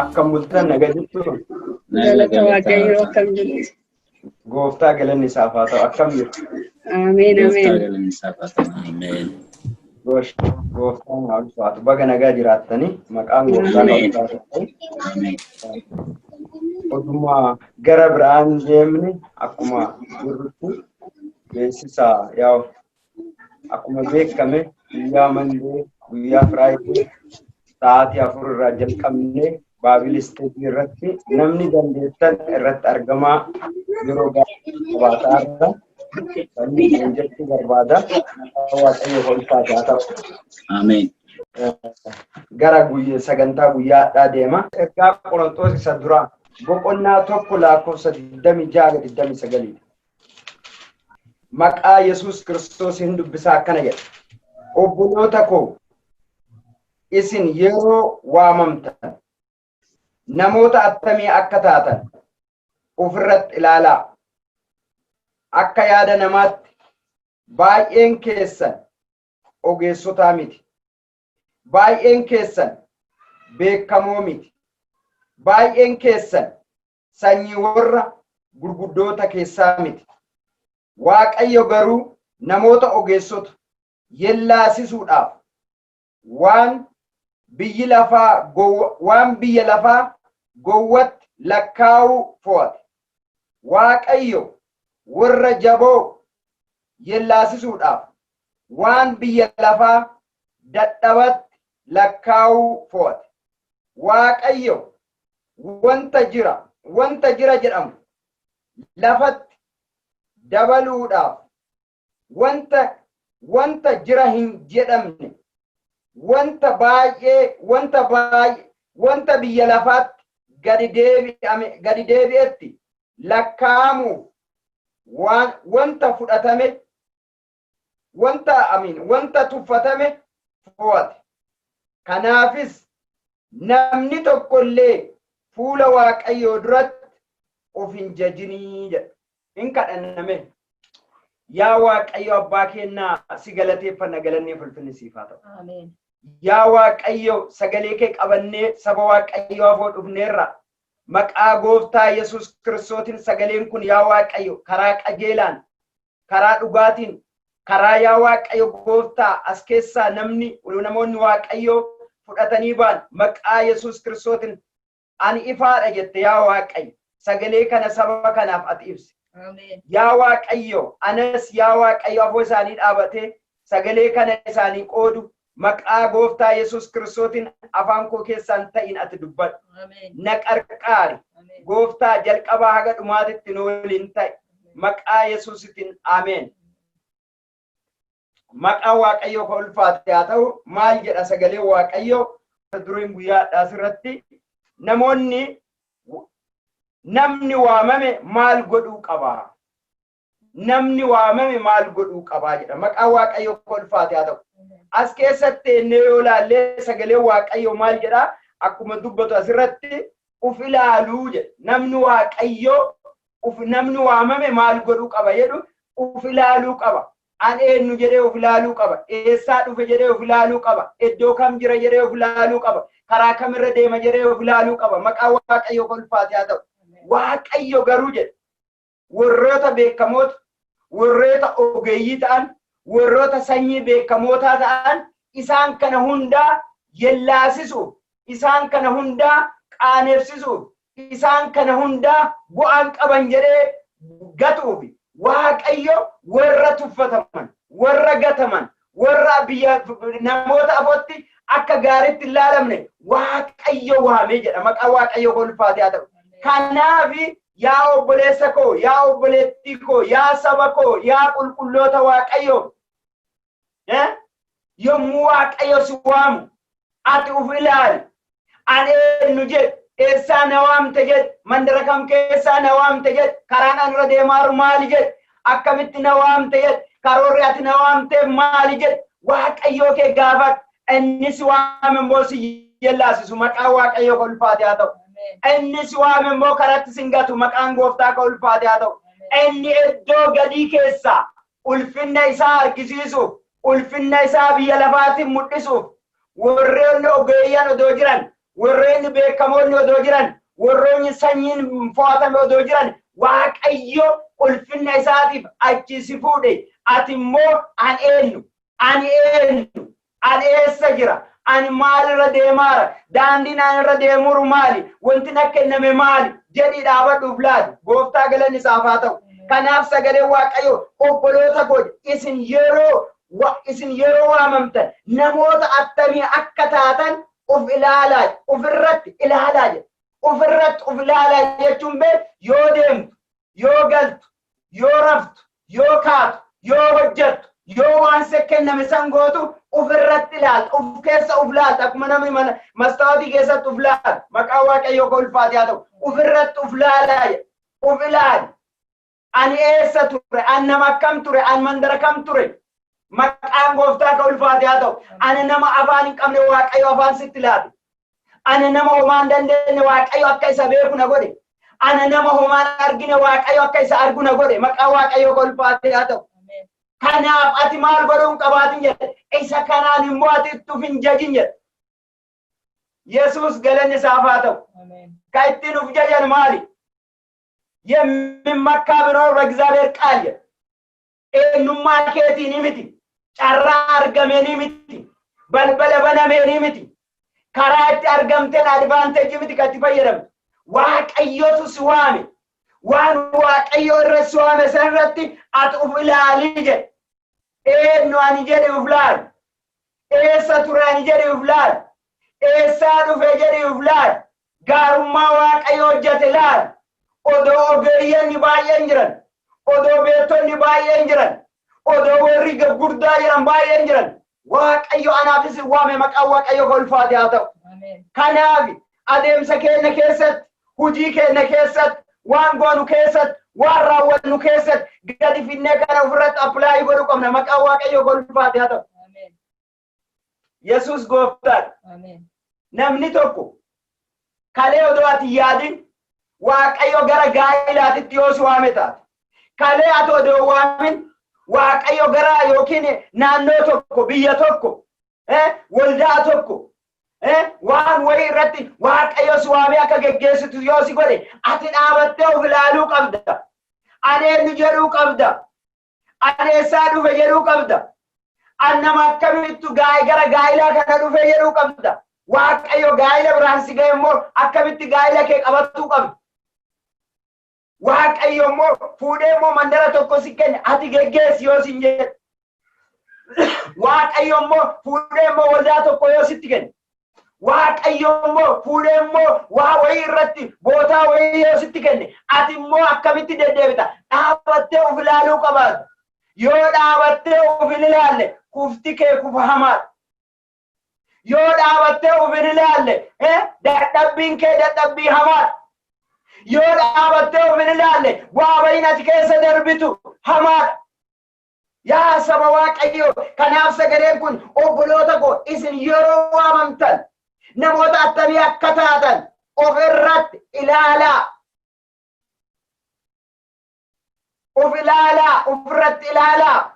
Akkam bultan, naga jirtu? Galata Waaqayyoo, akkam jirtu? Gooftaa galanni isaaf haa ta'u. Akkam jirtu? Ameen, Gooftaa ameen. galanni isaaf haa ta'u. Ameen. Gosh, gooftaan haa ulfaatu. Baga nagaa jiraattanii, maqaan gooftaa haa Ameen. ulfaatu. Ameen. Oduma gara biraan deemne, akkuma jirrutti beeksisa yaa'u, akkuma beekame guyyaa Monday, guyyaa Friday sa'aatii 4 irraa jalqabnee Bible study irratti namni dandeettan irratti argamaa, yeroo gaarii qabaataa irra sabni kan jechuu barbaada. Maqaan Waaqayyoo ulfaatu haa ta'u. Ameen. Gara guyyaa sagantaa guyyaadhaa deema. Ergaa Qorontoos isa duraa boqonnaa 1 lakkoofsa 26 29. Maqaa Yesuus Kiristoos hin dubbisaa, akkana jedha. Obboloota koo, isin yeroo waamamtan namoota attamii akka taatan ofirratti ilaalaa. Akka yaada namaatti baay'een keessan ogeessotaa miti. Baay'een keessan beekamoo miti. Baay'een keessan sanyii warra gurguddoota keessaa miti. Waaqayyo garuu namoota ogeessota yellaasisuudhaaf waan biyya lafaa gowwatti lakkaa'uu fo'ate. Waaqayyo warra jaboo yellaasisuudhaaf waan biyya lafaa dadhabatti lakkaa'uu fo'ate. Waaqayyo wanta jira jedhamu lafatti dabaluudhaaf wanta jira hin jedhamne, wanta baay'ee wanta biyya lafaatti gadi deebi'etti lakkaa'amuuf waan wanta fudhatame, wanta amiin wanta tuffatame fo'ate. Kanaafis namni tokko illee fuula Waaqayyoo duratti of hin jajinii jedha. Hin kadhanname. Yaa Waaqayyo Abbaa kennaa, si galateeffanna, galannee fulfinni siif haa ta'u. Ameen. Yaa Waaqayyo, sagalee kee qabannee saba Waaqayyoo afoo dhufneerra. Maqaa Gooftaa Yesuus Kiristootiin sagaleen kun, yaa Waaqayyo, karaa qajeelaan, karaa dhugaatiin, karaa, yaa Waaqayyo Gooftaa, as keessaa namoonni Waaqayyo fudhatanii ba'an, maqaa Yesuus Kiristootiin ani ifaadha jette, yaa Waaqayyo. Sagalee kana saba kanaaf ati ibsi. Ameen. Yaa Waaqayyo, anas, yaa Waaqayyo, afoo isaanii dhaabatee sagalee kana isaanii qoodu, maqaa Gooftaa Yesuus Kiristootiin afaan koo keessaan ta'in ati dubbadhu. Ameen. Na qarqaari. Ameen. Gooftaa, jalqabaa haga dhumaatitti nu waliin ta'e. Maqaa Yesuusitiin, ameen. Maqaan Waaqayyoo kan ulfaate haa ta'u. Maal jedha sagalee Waaqayyoo? Dureen guyyaa asirratti namni waamame maal godhuu qaba? Namni waamame maal godhuu qabaa jedha. Maqaan Waaqayyoo kan ulfaate haa ta'u. As keessatti ennee yoo ilaallee, sagalee Waaqayyoo maal jedha? Akkuma dubbatu asirratti uf ilaaluu jedha. Namni waamame maal godhuu qaba jedhu, uf ilaaluu qaba. An eenyu jedhee of ilaaluu qaba. Eessaa dhufe jedhee of ilaaluu qaba. Iddoo kam jira jedhee of ilaaluu qaba. Karaa kamirra deema jedhee of ilaaluu qaba. Maqaan Waaqayyoo kan ulfaate haa ta'u. Waaqayyo garuu jedhe, warroota beekamoota, warroota ogeeyyii ta'an, warroota sanyii beekamootaa ta'an, isaan kana hundaa yellaasisuuf, isaan kana hundaa qaanessisuuf, isaan kana hundaa bu'aan qaban jedhee gatuuf, Waaqayyo warra tuffataman, warra gataman, warra biyya namoota afootti akka gaariitti hin laalamne Waaqayyo waamee jedha. Maqaa Waaqayyo ulfaate haa ta'u. Kanaaf yaa obboleessa koo, yaa obboleettii koo, yaa saba koo, yaa qulqulloota Waaqayyo, yommuu Waaqayyo si waamu ati uf ilaali. Ani eenyu jedhu, eessaa na waamte jedhu, mandara kam keessaa na waamte jedhu, karaan ani irra deemaaru maali jedhu, akkamitti na waamte jedhu, karoorri ati na waamteef maali jedhu, Waaqayyoo kee gaafadhu. Inni si waame immoo si yellaasisu. Maqaan Waaqayyoo kan ulfaate haa ta'u. Inni si waame immoo karatti sin gatu. Maqaan Gooftaa kan ulfaate haa ta'u. Inni iddoo gadii keessaa ulfinna isaa argisiisuuf, ulfinna isaa biyya lafaatiin mul'isuuf, warreen ogeeyyan odoo jiran Warreen beekamoonni odoo jiran, warroonni sanyiin fo'atame odoo jiran, Waaqayyo ulfinna isaatiif achi si fuudhe. Ati immoo an eenyu? Ani eenyu? Ani eessa jira? Ani maalirra deemaara? Daandiin ani irra deemuuru maali? Wanti na kenname maali? Jedhii dhaabadhuuf laali. Gooftaa galanni isaaf haa ta'u. Kanaaf sagaleen Waaqayyo, obboloota koo, isin yeroo waamamtan namoota attamii akka taatan of ilaalaa, ofirratti ilaalaa jedha. Ofirratti of ilaalaa jechuun bee yoo deemtu, yoo galtu, yoo raftu, yoo kaatu, yoo hojjettu, yoo waan se kenname san gootu, ofirratti ilaalta, of keessa of laalta, akkuma namni mana mastaawotii keessatti of laalu. Maqaa Waaqayyoo ka ulfaate haa ta'u. Ofirratti of ilaalaa jedha. Of ilaali. Ani eessa ture? Ani nama akkam ture? Ani mandara kam ture? Maqaan Gooftaa ka ulfaate haa ta'u. Ani nama afaan hin qabne, Waaqayyo afaan sitti laate. Ani nama homaa hin dandeenye, Waaqayyo akka isa beeku na godhe. Ani nama homaa hin argine, Waaqayyo akka isa argu na godhe. Maqaan Waaqayyoo ka ulfaate haa ta'u. Kanaaf ati maal godhuu hin qabaatin jedhe. Isa kanaan immoo ati itti of hin jajin jedhe. Yesuus galanni isaaf haa ta'u. Ka ittiin of jajan maali? የሚመካ ቢኖር በእግዚአብሔር ቃል jedha. Eenyummaa keetiin miti. Carraa argameenii miti. Balbala banameenii miti. Karaa itti argamteen advantage miti kan itti fayyadamtu. Waaqayyotu si waame. Waan Waaqayyo irra si waame san irratti ati uf ilaalii jedhe. Eenyu ani jedhe uf laali. Eessa ture ani jedhe uf laali. Eessaa dhufe jedhe uf laali. Gaarummaa Waaqayyo hojjete laali. Odoo ogeeyyanni baay'een jiran, odoo beektonni baay'een jiran, odoo warri gurguddaa jiran baay'een jiran, Waaqayyo anaafis waame. Maqaan Waaqayyo ulfaate haa ta'u. Kanaaf adeemsa keenya keessatti, hojii keenya keessatti, waan goonu keessatti, waan raawwannu keessatti gadi finnee kana ofirratti apply godhuu qabna. Maqaan Waaqayyo ulfaate haa ta'u. Yesuus Gooftaadha. Namni tokko kalee odoo ati yaadin Waaqayyo gara gaa'ilaatitti yoo si waame taate, kalee ati odoo waamin Waaqayyo gara yookiin naannoo tokko, biyya tokko, waldaa tokko, waan wayii irratti Waaqayyo si waamee akka geggeessitu yoo si godhe, ati dhaabattee of ilaaluu qabda. Ani eenyu jedhuu qabda. Ani eessaa dhufe jedhuu qabda. Ani nama akkamittu gara gaa'ilaa kana dhufe jedhuu qabda. Waaqayyo gaa'ila biraan si ga'e immoo akkamitti gaa'ila kee qabatuu qabda. Waaqayyo immoo fuudhee immoo mandara tokko si kenne, ati geggeessi yoo sin jedhe. Waaqayyo immoo fuudhee immoo waldaa tokko yoo sitti kenne. Waaqayyo immoo fuudhee immoo waa wayii irratti bootaa wayii yoo sitti kenne, ati immoo akkamitti deddeebita? Dhaabattee of ilaaluu qabaata. Yoo dhaabattee of hin ilaalle, kufti kee kufa hamaadha. Yoo dhaabattee of hin ilaalle, dadhabbiin kee dadhabbii hamaadha. Yoo dhaabattee of hin ilaalle, waa wayiin ati keessa darbitu hamaadha. Yaa saba Waaqayyoo, kanaaf sagaleen kun, obboloota koo, isin yeroo waamamtan namoota attamii akka taatan of irratti ilaalaa. Of ilaalaa, of irratti ilaalaa,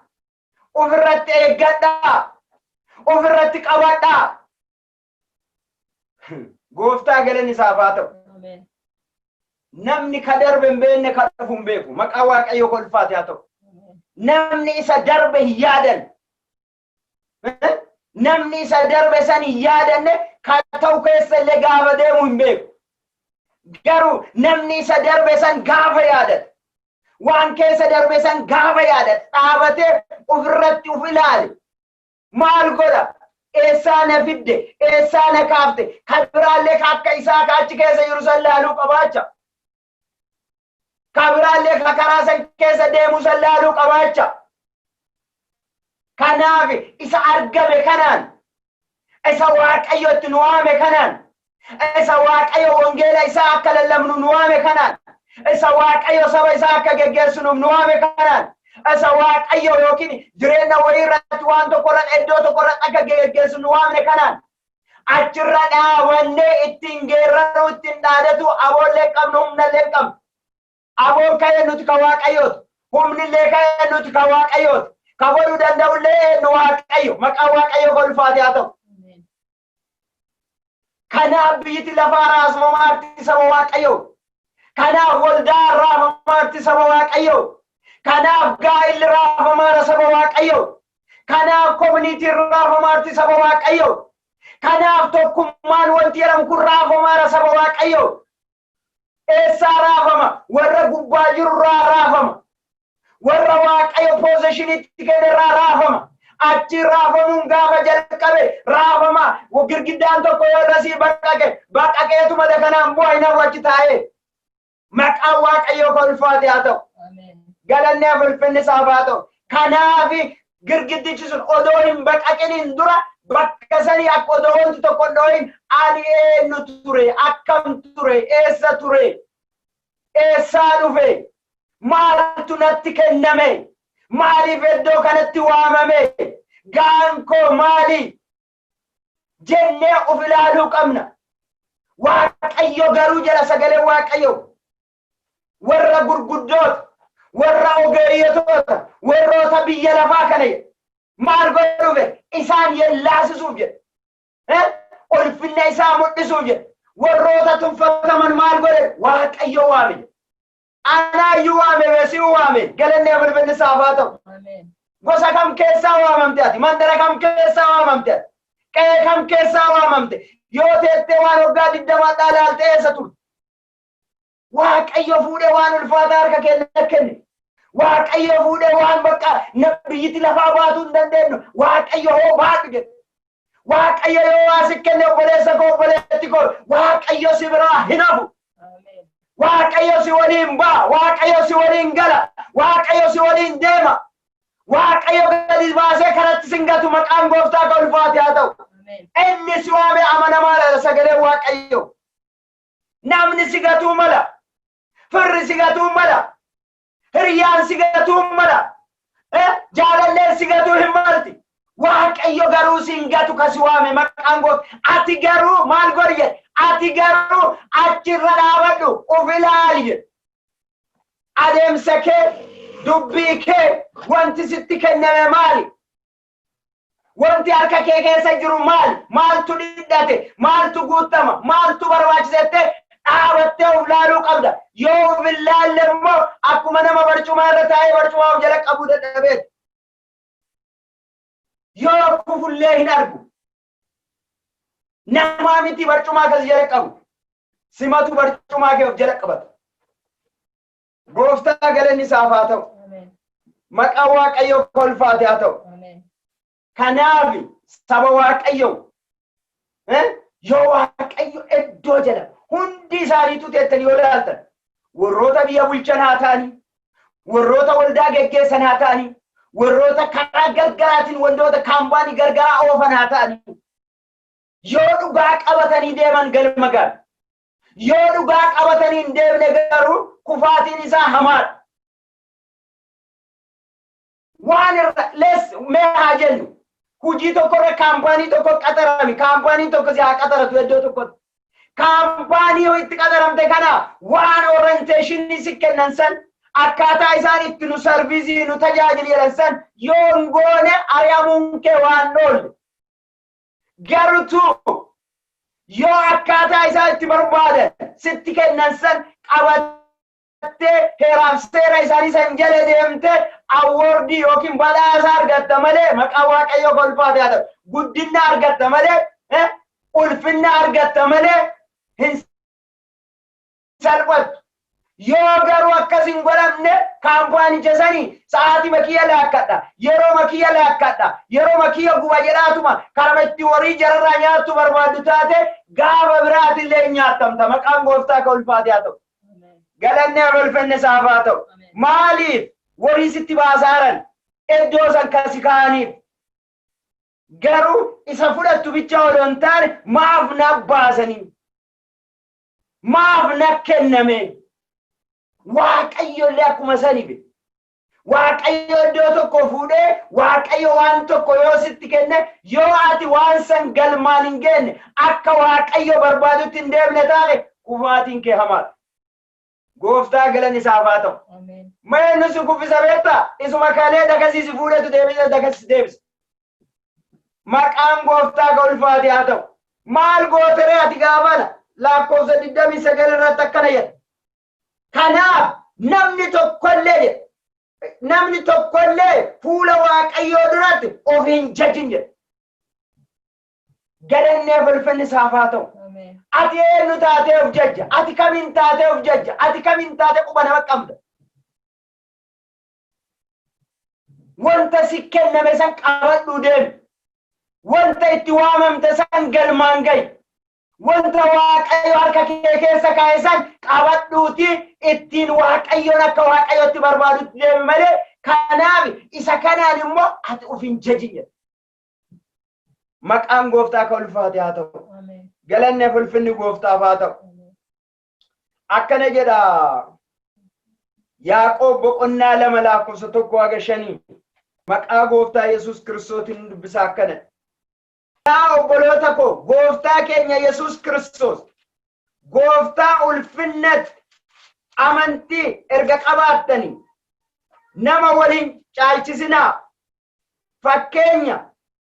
of irratti eeggadhaa, of irratti qabadhaa. Gooftaa galanni isaaf haa ta'u. Namni ka darbe hin beekne ka dhufu hin beeku. Maqaa Waaqayyoo ulfaate haa ta'u. Namni isa darbe hin yaadan. Namni isa darbe san hin yaadanne ka ta'u keessa illee gaafa deemu hin beeku. Garuu namni isa darbe san gaafa yaadate, waan keessa darbe san gaafa yaadate, dhaabatee ofirratti of ilaale, maal godha? Eessaa na fidde? Eessaa na kaafte? Kan biraallee ka akka isaa ka achi keessa jiru san laaluu qabaacha. Ka biraallee ka karaa san keessa deemu san laaluu qabaacha. Kanaaf isa argame kanaan, isa Waaqayyo itti nu waame kanaan, isa Waaqayyo wangeela isaa akka lallabnu nu waame kanaan, isa Waaqayyo saba isaa akka geggeessinuuf nu waame kanaan, isa Waaqayyo yookiin jireenya wayii irratti, waan tokko irratti, iddoo tokko irratti akka geggeessu nu waamne kanaan achirra dhaabannee ittiin geerraruu, ittiin dhaadatu aboollee qabnu, humnallee qabnu. Aboon ka'ee nuti ka Waaqayyooti. Humnillee ka'ee nuti ka Waaqayyooti. Ka godhuu danda'ullee nu Waaqayyo. Maqaan Waaqayyo ulfaate haa ta'u. Kanaaf biyyiti lafaa raasmamaatti saba Waaqayyoo. Kanaaf waldaa raafamaatti saba Waaqayyoo. Kanaaf gaa'illi raafamaara saba Waaqayyoo. Kanaaf koominiitiin raafamaatti saba Waaqayyoo. Kanaaf tokkummaan wanti jedhamu kun raafamaara saba Waaqayyoo. Eessaa raafama? Warra gubbaa jirurraa raafama. Warra Waaqayyo poozishiniitti kennerraa raafama. Achi raafamuun gaafa jalqabe raafama. Girgiddaan tokko yoo irrasii baqaqe baqaqeetuma dakanaan bu'aa hin hafu achi taa'ee. Maqaan Waaqayyoo kan ulfaate haa ta'u. Galanni haa ulfinni isaaf haa ta'u. Kanaaf girgiddichi sun odoo hin baqaqiniin dura bakka sanii akka odoo wanti tokko hin dhohin ani eenyu ture, akkam ture, eessa ture, eessaa dhufe, maaltu natti kenname, maaliif iddoo kanatti waamame, gaan koo maali jennee of ilaaluu qabna. Waaqayyo garuu jedha sagalee Waaqayyo warra gurguddoota, warra ogeeyyotoota, warroota biyya lafaa kana jedha. Maal godhuuf? Isaan yellaasisuuf jedha. Ulfinna isaa mul'isuuf jedha. Warroota tuffataman maal godhe? Waaqayyo waame jedha. Anaayyuu waame, beesii waame, galanni ulfinni isaaf haa ta'u. Gosa kam keessaa waamamte ati? Mandara kam keessaa waamamte ati? Qe'ee kam keessaa waamamte? Yoo teettee waan waggaa 20 dhaalaalte eessa turte? Waaqayyo fuudhee waan ulfaataa harka keenya kenne. Waaqayyo fuudhee waan bakka biyyiti lafaa baatuu hin dandeenyu. Waaqayyo hoo baadhu jedhe. Waaqayyo yoo waa si kenne, obboleessa koo, obboleetti koo, Waaqayyo si biraa hin hafu. Waaqayyo si waliin ba'a. Waaqayyo si waliin gala. Waaqayyo si waliin deema. Waaqayyo gadi baasee karatti sin gatu, maqaan gooftaa kan ulfaate haa ta'u. Inni si waame amanamaadha sagaleen Waaqayyo. Namni si gatuu mala. Firri si gatuu mala. Hiriyyaan si gatuu mala. Jaalalleen si gatuu hin malti. Waaqayyo garuu si hin gatu kasi waame, maqaan gooftaa. Ati garuu maal godhi jedhe? Ati garuu achirra dhaabadhu, of ilaali jedhe. Adeemsa kee, dubbii kee, wanti sitti kenname maali? Wanti harka kee keessa jiru maali? Maaltu dhidhate? Maaltu guutama? Maaltu barbaachisettee dhaabattee of laaluu qabda. Yoo of hin laalle immoo akkuma nama barcumaa irra taa'ee barcumaa of jala qabuu dadhabeeti. Yoo kufullee hin argu. Namaa miti barcumaa kas jala qabu. Simatu barcumaa kee of jala qabata. Gooftaa galanni isaaf haa ta'u. Maqaan Waaqayyoo kolfaate haa ta'u. Kanaaf saba Waaqayyoo, yoo Waaqayyo iddoo jala hundi isaaniitu teettanii yoo ilaaltan, warroota biyya bulchan haa ta'anii, warroota waldaa geggeessan haa ta'anii, warroota karaa gargaraatiin wantoota kaampaanii gargaraa oofan haa ta'anii, yoo dhugaa qabatanii deeman galma galu. Yoo dhugaa qabatanii hin deemne garuu kufaatiin isaa hamaadha. Waan irra lees mee haa jennu, hojii tokkorra kaampaanii tokko qaxarami, kaampaaniin tokko si haa qaxaratu iddoo tokkotti. Kaampaanii itti qaxaramte kana waan orientation si kennan san, akkaataa isaan itti nu service nu tajaajilu jedhan san yoo hin goone ari'amuun kee waan oolle. Garutu yoo akkaataa isaan itti barbaadan sitti kennan san qabattee heeraaf seera isaanii san jala deemte award yookiin badhaasa argatta malee, maqaa Waaqayyoo kolfaate haa ta'u, guddina argatta malee, ulfinna argatta malee hin salphattu. Yoo garuu akkas hin godhamne, kaampaanicha sanii sa'aatii makiyya laakkadha, yeroo makiyya laakkadha, yeroo makiyya guba jedhaatuma karama itti horii jararraa nyaattu barbaaddu taate, gaafa biraatillee hin nyaattamta. Maqaan gooftaa ka ulfaate haa ta'u. Galanni haa ulfinni isaaf haa ta'u. Maaliif horii sitti baasaaran iddoo san kasi kaa'aniif? Garuu isa fudhattu bicha odoo hin taane, maaf na baasanii? Maaf na kenname? Waaqayyo illee akkuma sani be. Waaqayyo iddoo tokko fuudhee, Waaqayyo waan tokko yoo sitti kenne, yoo ati waan san galmaan hin geenne, akka Waaqayyo barbaadutti hin deemne taane, kufaatiin kee hamaadha. Gooftaa galanni isaaf haa ta'u. Mee nu si kuffisa beektaa? Isuma kalee dakasii si fuudhetu deebisa, dakasii si deebisa. Maqaan gooftaa ka ulfaate haa ta'u. Maal gooteree ati gaafana lakkoofsa 29 irratti akkana jedha. Kanaaf namni tokkollee jedha. Namni tokkollee fuula Waaqayyoo duratti of hin jajin jedha. Galannee ulfinni isaaf haa ta'u. Ati eenyu taatee of jajja? Ati kamiin taatee of jajja? Ati kamiin taatee quba nama qabda? Wanta si kenname san qabadhuu deemi. Wanta itti waamamte san galmaan gahi. Wanta Waaqayyo harka kee keessa kaa'e san qabadhuuti ittiin Waaqayyoon akka Waaqayyotti barbaadutti deemi malee kanaaf isa kanaan immoo ati of hin jajin jedha. Maqaan gooftaa akka ulfaate haa ta'u. Galanni ulfinni gooftaaf haa ta'u. Akkana jedha Yaaqoob boqonnaa 2 lakkoofsa 1 haga 5 maqaa gooftaa Yesuus Kiristootiin dubbisa akkana. Yaa obboloota koo, gooftaa keenya Yesuus Kiristoos gooftaa ulfinnatti amantii erga qabaattanii nama waliin caalchisinaa. Fakkeenya,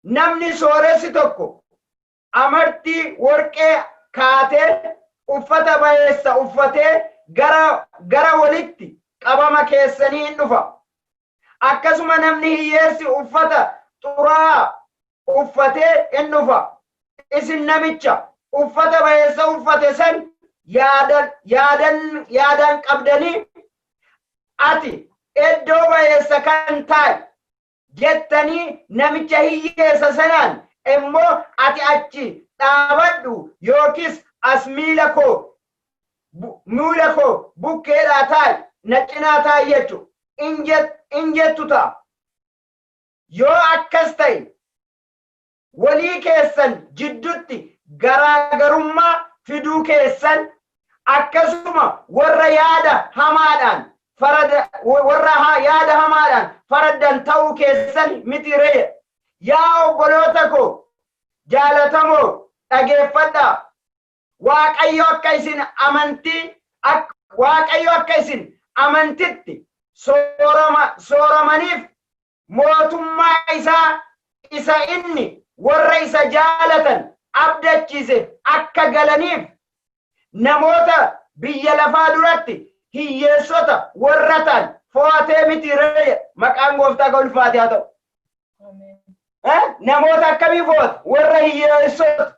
namni sooressi tokko amartii warqee kaatee uffata bayeessa uffatee gara walitti qabama keessanii hin dhufa. Akkasuma namni hiyyeessi uffata xuraa'aa uffatee hin dhufa. Isin namicha uffata bayeessa uffate san yaadan qabdanii, "Ati iddoo bayeessa kan taa'i" jettanii, namicha hiyyeessa sanaan immoo, "Ati achi dhaabadhu yookiis as miila koo bukkeedhaa taa'i, na cinaa taa'i" jechu in jettu ta'a. Yoo akkas ta'e walii keessan jiddutti garaagarummaa fiduu keessan, akkasuma warra yaada hamaadhaan faraddan ta'uu keessan miti ree? Yaa obboloota koo jaalatamoo, dhageeffadhaa. Waaqayyo akka isin amantitti sooramaniif mootummaa isaa isa inni warra isa jaalatan abdachiise akka galaniif namoota biyya lafaa duratti hiyyeessota warra ta'an fo'atee miti ree? Maqaan gooftaa ka ulfaate haa ta'u. Namoota akkamii fo'ata? Warra hiyyeessota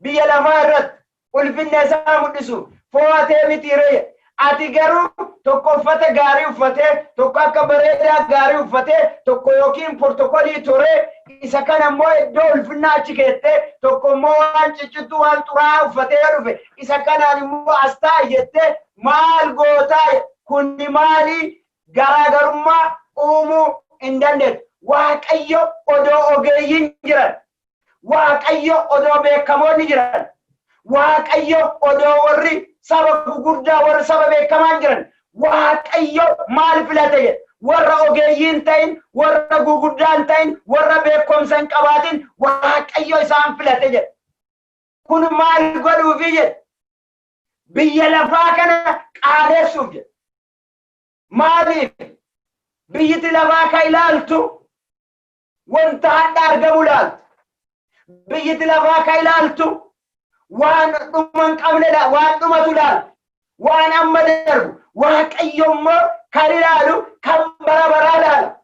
biyya lafaa irratti ulfinna isaa mul'isu fo'atee miti ree? Ati garuu tokko uffata gaarii uffatee, tokko akka bareedaa gaarii uffatee, tokko yookiin portokolii turee, isa kana immoo iddoo ulfinnaa achi keettee, tokko immoo waan ciccittuu, waan xuraa'aa uffatee yoo dhufe, isa kanaan immoo as taa'i jettee maal gootaa? Kunni maali? Garaagarummaa uumuu hin dandeettu. Waaqayyo odoo ogeeyyiin jiran, Waaqayyo odoo beekamoonni jiran, Waaqayyo odoo warri saba gugurdaa, warri saba beekamaan jiran, Waaqayyo maal filate jedhe? Warra ogeeyyiin ta'in, warra gugurdaan ta'in, warra beekumsa hin qabaatin Waaqayyo isaan filate jedhe. Kun maal godhuufi jedhe? Biyya lafaa kana qaanessuuf jedhe. Maaliif? Biyyiti lafaa ka ilaaltu wanta hadha argamu ilaaltu. Biyyiti lafaa ka ilaaltu waan dhuma hin qabne, waan dhumatu ilaaltu. Waan amma darbu. Waaqayyo immoo kan ilaalu kan bara baraa ilaala.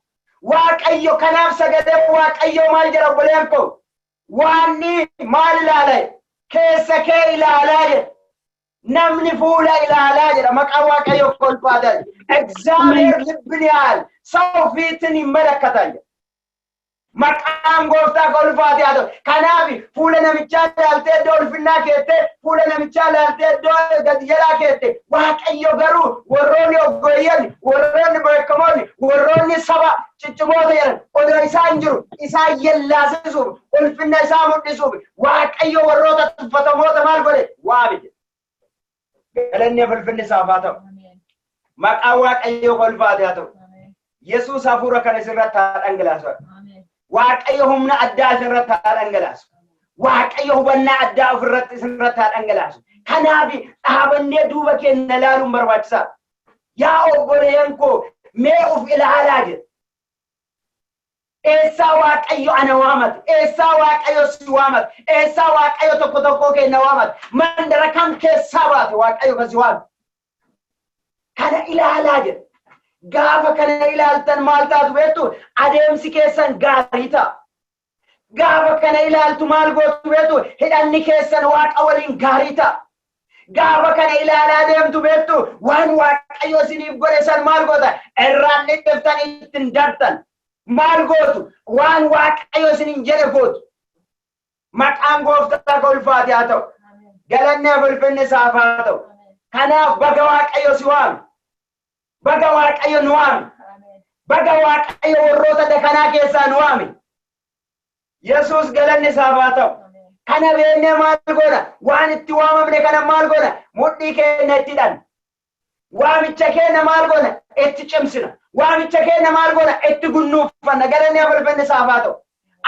Waaqayyo kanaaf sagalee Waaqayyo maal jedha, obboleen koo? Waanni maal ilaala? Keessa kee ilaalaa jedha. Namni fuula ilaalaa jedha. Maqaan Waaqayyo kolfaata. እግዚአብሔር ልብን ያያል፣ ሰው ፊትን ይመለከታል። Maqaan gooftaa ka ulfaate haa ta'u. Kanaaf fuula namichaa ilaaltee iddoo ulfinnaa keettee, fuula namichaa ilaaltee iddoo gadi jalaa keette. Waaqayyo garuu warroonni ogeeyyan, warroonni beekamoonni, warroonni saba ciccimoota jedhan odoo isaan jiru isaan yellaasisuuf, ulfinna isaa mul'isuuf Waaqayyo warroota tuffatamoota maal godhe? Waame jedhe. Galanni ulfinni isaaf haa ta'u. Maqaan Waaqayyoo ka ulfaate haa ta'u. Yesuus hafuura kana isirratti haa dhangalaasu. Waaqayyo humna addaa isirratti haa dhangalaasu. Waaqayyo hubannaa addaa ofirratti isirratti haa dhangalaasu. Kanaaf dhaabannee duuba keenya ilaaluun barbaachisaadha. Yaa obboleeyyan koo, mee of ilaalaa jedha. Eessaa Waaqayyo ana waamate? Eessaa Waaqayyo si waamate? Eessaa Waaqayyo tokko tokkoo keenya waamate? Mandara kam keessaa baate Waaqayyo kan si waame? Kana ilaalaa jedha. Gaafa kana ilaaltan maal taatu beektu? Adeemsi keessan gaarii ta'a. Gaafa kana ilaaltu maal gootu beektu? Hidhanni keessan Waaqa waliin gaarii ta'a. Gaafa kana ilaalaa deemtu beektu waan Waaqayyo isiniif godhe san maal goota? Irraan dhidhiftan ittiin dartan. Maal gootu? Waan Waaqayyo isiniin jedhe gootu. Maqaan Gooftaa ka ulfaate haa ta'u. Galanni fi ulfinni isaaf haa ta'u. Kanaaf baga Waaqayyo si waame. Baga Waaqayyo nu waame. Baga Waaqayyo warroota dakanaa keessaa nu waame. Yesuus galanni isaaf haa ta'u. Kana beeknee maal goona? Waan itti waamamne kana maal goona? Mudhii keenya itti hidhanna. Waamicha keenya maal goona? Itti cimsina. Waamicha keenya maal goona? Itti gunnuuffanna. Galanni fi ulfinni isaaf haa ta'u.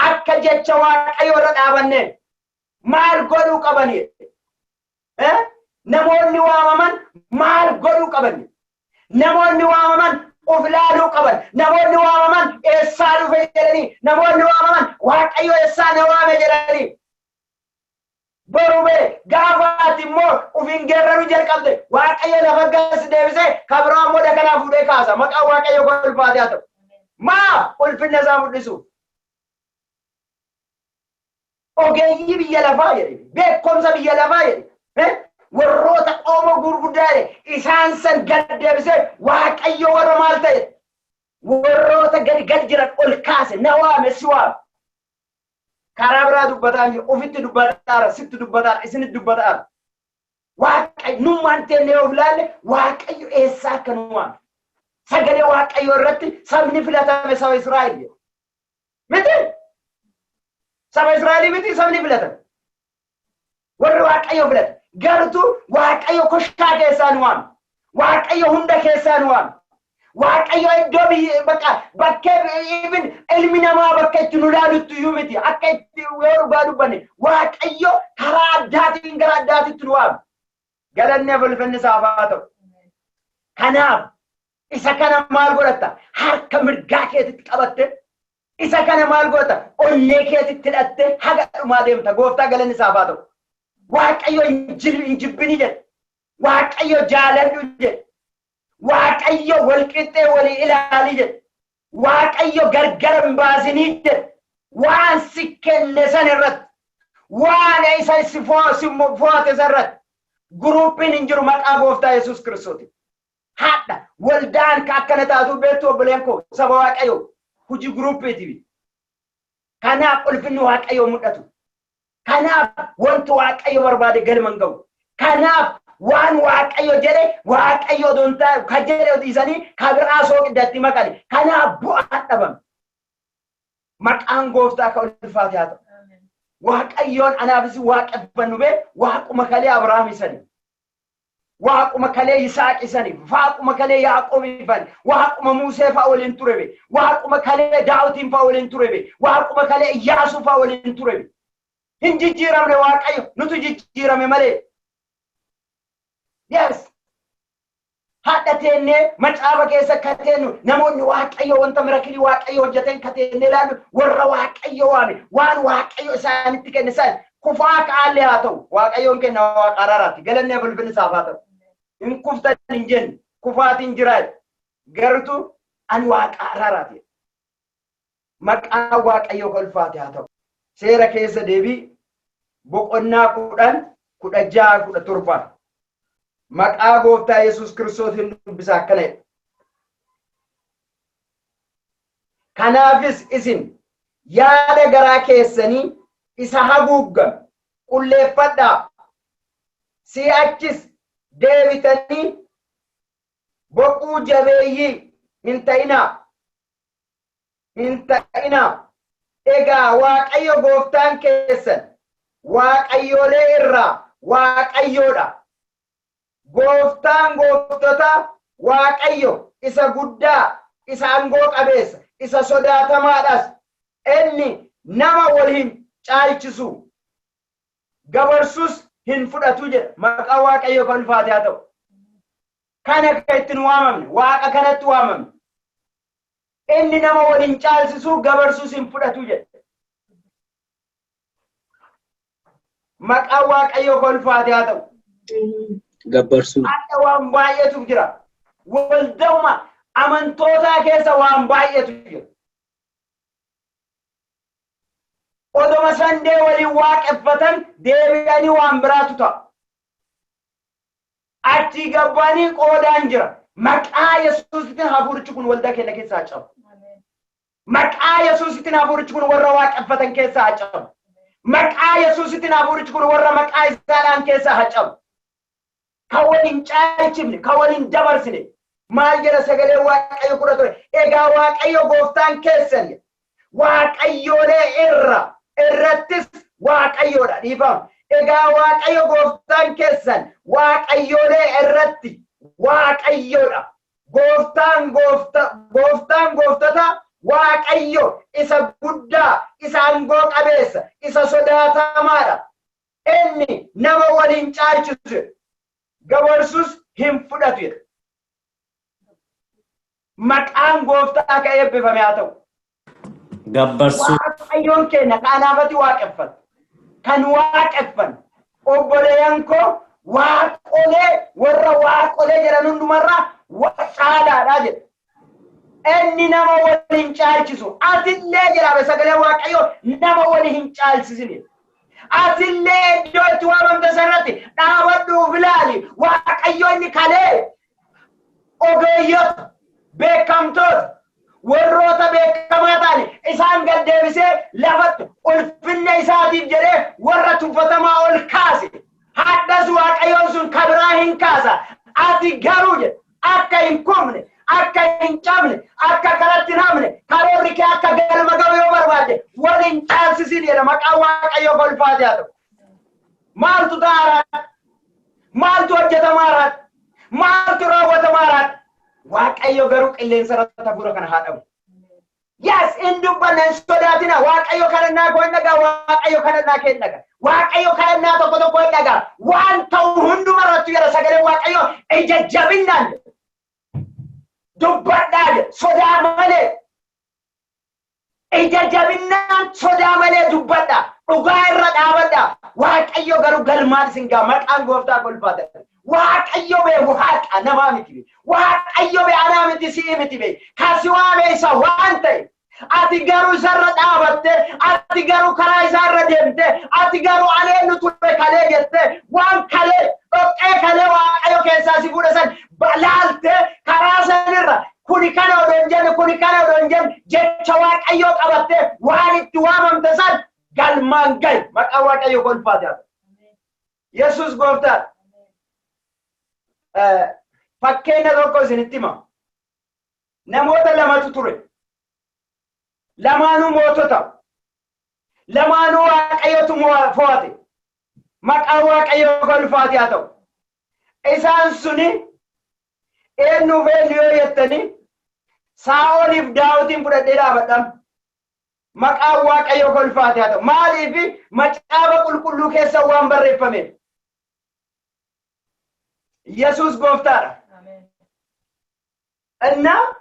Akka jecha Waaqayyo irra dhaabanneen maal godhuu qabani? Namoonni waamaman maal godhuu qabani? Namoonni waamaman of ilaaluu qaban. Namoonni waamaman eessaa dhufe jedhanii. Namoonni waamaman Waaqayyo eessaa na waame jedhanii. Boruu bee gaafa ati immoo ofiin geerraruu jalqabde Waaqayyo lafa gas deebisee kabiraa immoo dakanaa fuudhee kaasa. Maqaan Waaqayyo ulfaate haa ta'u. Maa ulfinna isaa mul'isu. Ogeeyyii biyya lafaa jedhe, beekumsa biyya lafaa jedhe, warroota qoomoo gurguddaa jedhe, isaan san gad deebisee Waaqayyo warra maal ta'e, warroota gadi gad jiran ol kaase, na waame, si waame. Karaa biraa dubbataa jiru, ofitti dubbataara, sitti dubbataara, isinitti dubbataara. Waaqayyo nummaan teennee of ilaalle Waaqayyo eessaa akka nu waame. Sagalee Waaqayyo irratti sabni filatame saba Israa'el jedhu. Miti? Saba Israa'elii miti sabni filatame. Warri Waaqayyo filate. Gartuu Waaqayyo koshaa keessaa nu waame. Waaqayyo hunda keessaa nu waame. Waaqayyo iddoo biyya bakka bakkee even ilmi namaa bakka itti nu ilaalutti iyyuu miti. Akka itti yoo dhugaa dubbanne Waaqayyo karaa addaatiin gara addaatitti nu waame. Galanni fi ulfinni isaaf haa ta'u. Kanaaf isa kana maal godhatta? Harka mirgaa keetitti qabatte. Isa kana maal godhatta? Onnee keetitti hidhatte haga dhumaa deemta. Gooftaa galanni isaaf haa ta'u. Waaqayyo hin jibbini jedhe. Waaqayyo jaaladhu jedhe. Waaqayyo wal qixxee walii ilaali jedhe. Waaqayyo gargar hin baasinii jedhe. Waan si kenne san irratti, waan isa si fo'ate san irratti guruupiin hin jiru maqaa Gooftaa Yesuus Kiristooti. Hadha waldaan ka akkana taatu beektu obboleen koo, saba Waaqayyo, hojii guruupiiti. Kanaaf ulfinni Waaqayyoo mul'atu. Kanaaf wanti Waaqayyo barbaade galma hin ga'u. Kanaaf waan Waaqayyo jedhe Waaqayyo dontaa ka jedhe dhiisanii ka biraa sooqiddatti makani. Kanaaf bu'aan dhabame. Maqaan Gooftaa ka ulfaate haa ta'u. Waaqayyoon anaafis waaqeffannu bee Waaquma kalee Abrahaam isani. Waaquma kalee Yisaaq isani. Waaquma kalee Yaaqoob ifani. Waaquma Musee fa'a waliin ture be. Waaquma kalee Daawitiin fa'a waliin ture be. Waaquma kalee Iyyaasuu fa'a waliin ture be. Hin jijjiiramne Waaqayyo, nutu jijjiirame malee. Yes. Hadha teennee macaafa keessa kateennu namoonni Waaqayyo wanta miracle Waaqayyo hojjeteen kateennee ilaallu warra Waaqayyo waame, waan Waaqayyo isaanitti kenne san kufaa ka'aallee haa ta'u, Waaqayyoon kenna Waaqa araaraati. Galanni ulfinni isaaf haa ta'u. Hin kuftan hin jenne, kufaatiin jira, gartuu ani Waaqa araaraati. Maqaan Waaqayyo ulfaate haa ta'u. Seera keessa deebii boqonnaa 10, 16, 17. Maqaa Gooftaa Yesuus Kiristoosiin dubbisa, akkana jedha. Kanaafis isin yaada garaa keessanii isa haguuggame qulleeffadhaa. Si'achis deebitanii boquu jabeeyyii hin ta'inaa. Hin ta'inaa. Egaa Waaqayyo gooftaan keessan waaqayyoolee irraa Waaqayyoodha. Gooftaan gooftota Waaqayyo isa guddaa, isa aangoo qabeessa, isa sodaatamaadhas. Inni nama wal hin caalchisu. Gabarsus hin fudhatu jedha. Maqaa Waaqayyo kan ulfaate haa ta'u. Kana akka ittiin waamamne, Waaqa kanatti waamamne. Inni nama waliin caalchisuu gabarsuus hin fudhatu jedhe. Maqaan Waaqayyoo kolfaate haa ta'u. Gabbarsuu. Akka waan baay'eetu jira. Walda'uma amantootaa keessa waan baay'eetu jira. Odoma sandee waliin waaqeffatan deebi'anii waan biraatu ta'a. Achii gabbanii qoodaan jira. Maqaa Yesuusitiin hafuurichi kun waldaa keenya keessaa haa cabu. Maqaa Yesuusitiin hafuurichi kun warra waaqeffatan keessaa haa cabu. Maqaa Yesuusitiin hafuurichi kun warra maqaa isaadhaan keessaa haa cabu. Kan waliin caalchifne, kan waliin dabarsine. Maal jedha sagalee Waaqayyo 10 ture. Egaa Waaqayyo gooftaan keessan waaqayyoolee irra irrattis Waaqayyoodha dhiifama. Egaa Waaqayyo gooftaan keessan waaqayyoolee irratti Waaqayyoodha. Gooftaan goofta gooftaan gooftota Waaqayyo isa guddaa, isa aangoo qabeessa, isa sodaatamaadha. Inni nama waliin caalchisu gabarsus hin fudhatu jedha. Maqaan gooftaa akka eebbifame haa ta'u. Gabbarsuu. Waaqayyoon keenya kanaafati waaqeffatu. Kan waaqeffan obboleeyyan koo waaqolee warra waaqolee jedhan hundumarraa caalaadha jedha. Inni nama waliin caalchisu. Atillee jedhame sagalee Waaqayyoo nama waliin hin caalchisine. Atillee iddoo itti waamamte sanatti dhaabadhuuf ilaali. Waaqayyo inni kalee ogeeyyota beekamtoota warroota beekamaa ta'an isaan gad deebisee lafatti ulfinna isaatiif jedhee warra tuffatamaa ol kaase. Haddas Waaqayyoon sun kabiraa hin kaasa. Ati garuu jedhe akka hin kufne, akka hin cabne, akka karatti hin hafne, karoorri kee akka galma ga'u yoo barbaadde wal hin caalsisin jedha. Maqaan Waaqayyoo kolfaate haa ta'u. Maaltu ta'aa? Maaltu hojjetamaa raata? Maaltu raawwatamaa raata? Waaqayyo garuu qilleensa irratti hafuura kana haa dhabu. Yes, in dubbanna hin sodaatina. Waaqayyo kadhannaa koo hin dhagaa. Waaqayyo kadhannaa kee hin dhagaa. Waaqayyo kadhannaa tokko tokko hin dhagaa. Waan ta'u hunduma irratti jedha sagalee Waaqayyo ija jabinnaan dubbadhaa jedha. Sodaa malee. Ija jabinnaan sodaa malee dubbadhaa. Dhugaa irra dhaabadhaa. Waaqayyo garuu galmaan isin ga'a. Maqaan gooftaa kolfaata. Waaqayyo bee waaqa namaa miti bee. Waaqayyo bee anaa miti si'ii miti bee. Kasi waame isa waan ta'e. Ati garuu isarra dhaabatte, ati garuu karaa isaarra deemte, ati garuu ani eenyu ture kalee jette, waan kalee dhoqqee kalee Waaqayyo keessaa si fuudhe san laalte karaa sanirra kuni kana odoo hin jenne, kuni kana odoo hin jenne jecha Waaqayyoo qabatte waan itti waamamte san galmaan gahi. Maqaan Waaqayyoo kolfaate haa ta'u. Yesuus gooftaadha. Fakkeenya tokko isinitti hima. Namoota lamatu ture. Lamaanuu mootota. Lamaanuu Waaqayyotu fo'ate. Maqaan Waaqayyoo kolfaate haa ta'u. Isaan suni eenyuuf eenyu yoo jettanii Saa'oliif Daawitiin fudhadhee dhaabadha. Maqaan Waaqayyoo kolfaate haa ta'u. Maaliif macaafa qulqulluu keessa waan barreeffameef. Yesuus gooftaadha. Innaa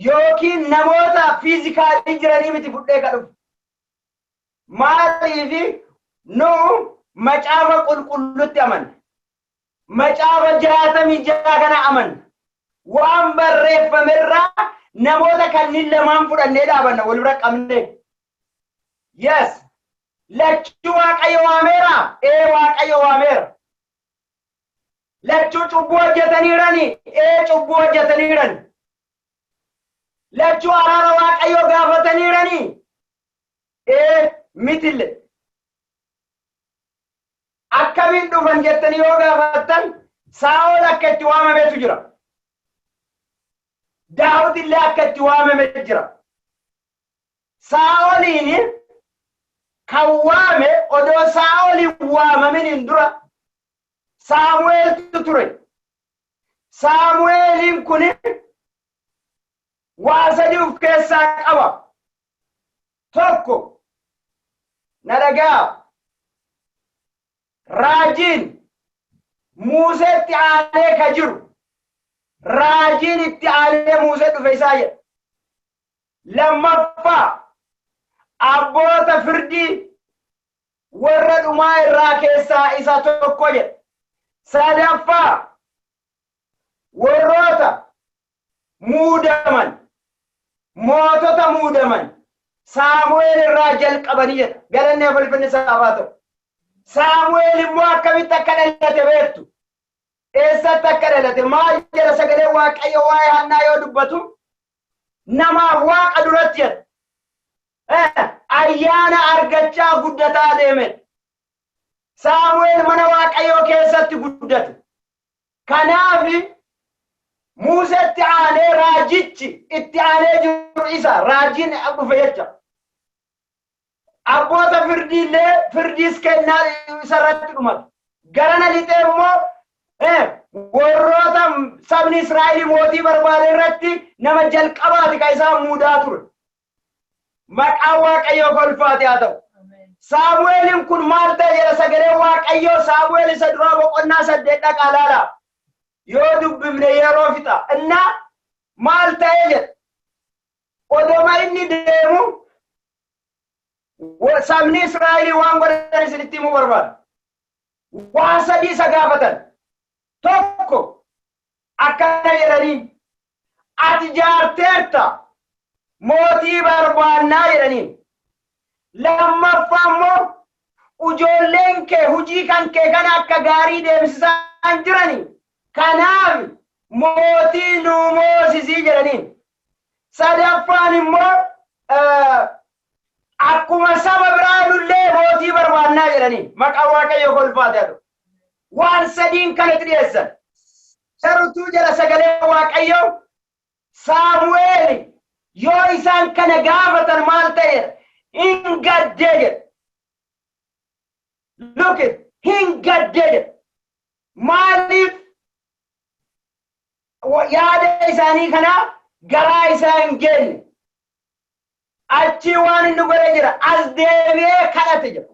yookiin namoota physically jiranii miti fudhee ka dhufu. Maaliif nu macaafa qulqullutti amanna. Macaafa 66 kana amanna. Waan barreeffamerraa namoota kanneen lamaan fudhannee dhaabanna wal bira qabnee. Yes. Lachuu Waaqayyo waameera. Ee, Waaqayyo waameera. Lachuu cubbuu hojjetaniirani. Ee, cubbuu hojjetaniirani. Lachuu araara Waaqayyoo gaafataniirani. Ee, mitille. Akkamiin dhufan jettanii yoo gaafattan Saa'ol akka itti waamametu jira. Daawit illee akka itti waamame jira. Saa'oliin kan waame odoo Saa'oliin waamaminiin dura Saamu'eeltu ture. Saamu'eeliin kun waa sadii of keessaa qaba. Tokko na dhagaa. Raajiin Museetti aanee ka jiru Raajiin itti aanee Muusee dhufe isaa jedha. Lammaffaa, abboota firdii warra dhumaa irraa keessaa isa tokko jedha. Sadaffaa, warroota muudaman, mootota muudaman Saamu'eel irraa jalqabanii jedha. Galanni ulfinni isaaf haa ta'u. Saamu'eel immoo akkamitti akka dhalate beektu? Eessatti akka dhalate maal jedha sagalee Waaqayyo waa'ee Hannaa yoo dubbatu? Namaaf Waaqa duratti jedha. Ayyaana argachaa guddataa deeme. Saamu'eel mana Waaqayyoo keessatti guddate. Kanaaf Museetti aanee raajichi itti aanee jiru isa, raajiin dhufe jecha. Abboota firdiillee firdiis kennaa isarratti dhumatu. Garana lixee immoo warroota sabni Israa'el mootii barbaade irratti nama jalqabaati kan isaan muudaa ture. Maqaan Waaqayyoo kolfaate haa ta'u. Saamu'eelin kun maal ta'e jedha sagalee Waaqayyoo? Saamu'eel isa duraa boqonnaa 8 dhaqaa ilaalaa. Yoo dubbifne yeroo fixa. Innaa maal ta'e jedha? Odoma inni deemu sabni Israa'elii waan godhan isinitti himuu barbaada. Waan sadii isa gaafatan. Tokko, akkana jedhaniin: "Ati jaarteerta, mootii barbaannaa" jedhaniin. Lammaffaa immoo, "Ijoolleen kee hojii kan kee kana akka gaarii deemsisaa hin jirani. Kanaaf mootii nuu moosisii" jedhaniin. Sadaffaan immoo, "Akkuma saba biraa nullee mootii barbaannaa" jedhaniin. Maqaan Waaqayyoo kolfaate haa ta'u. Waan sadiin kanatti dhiyeessan. Sarutuu jedha sagalee Waaqayyoo, Saamu'eel yoo isaan kana gaafatan maal ta'eera? Hin gaddee jedha. Look it, hin gaddee jedha. Maaliif? Yaada isaanii kana garaa isaa hin geenye. Achi waan inni godhe jira. As deebi'ee kadhate jedha.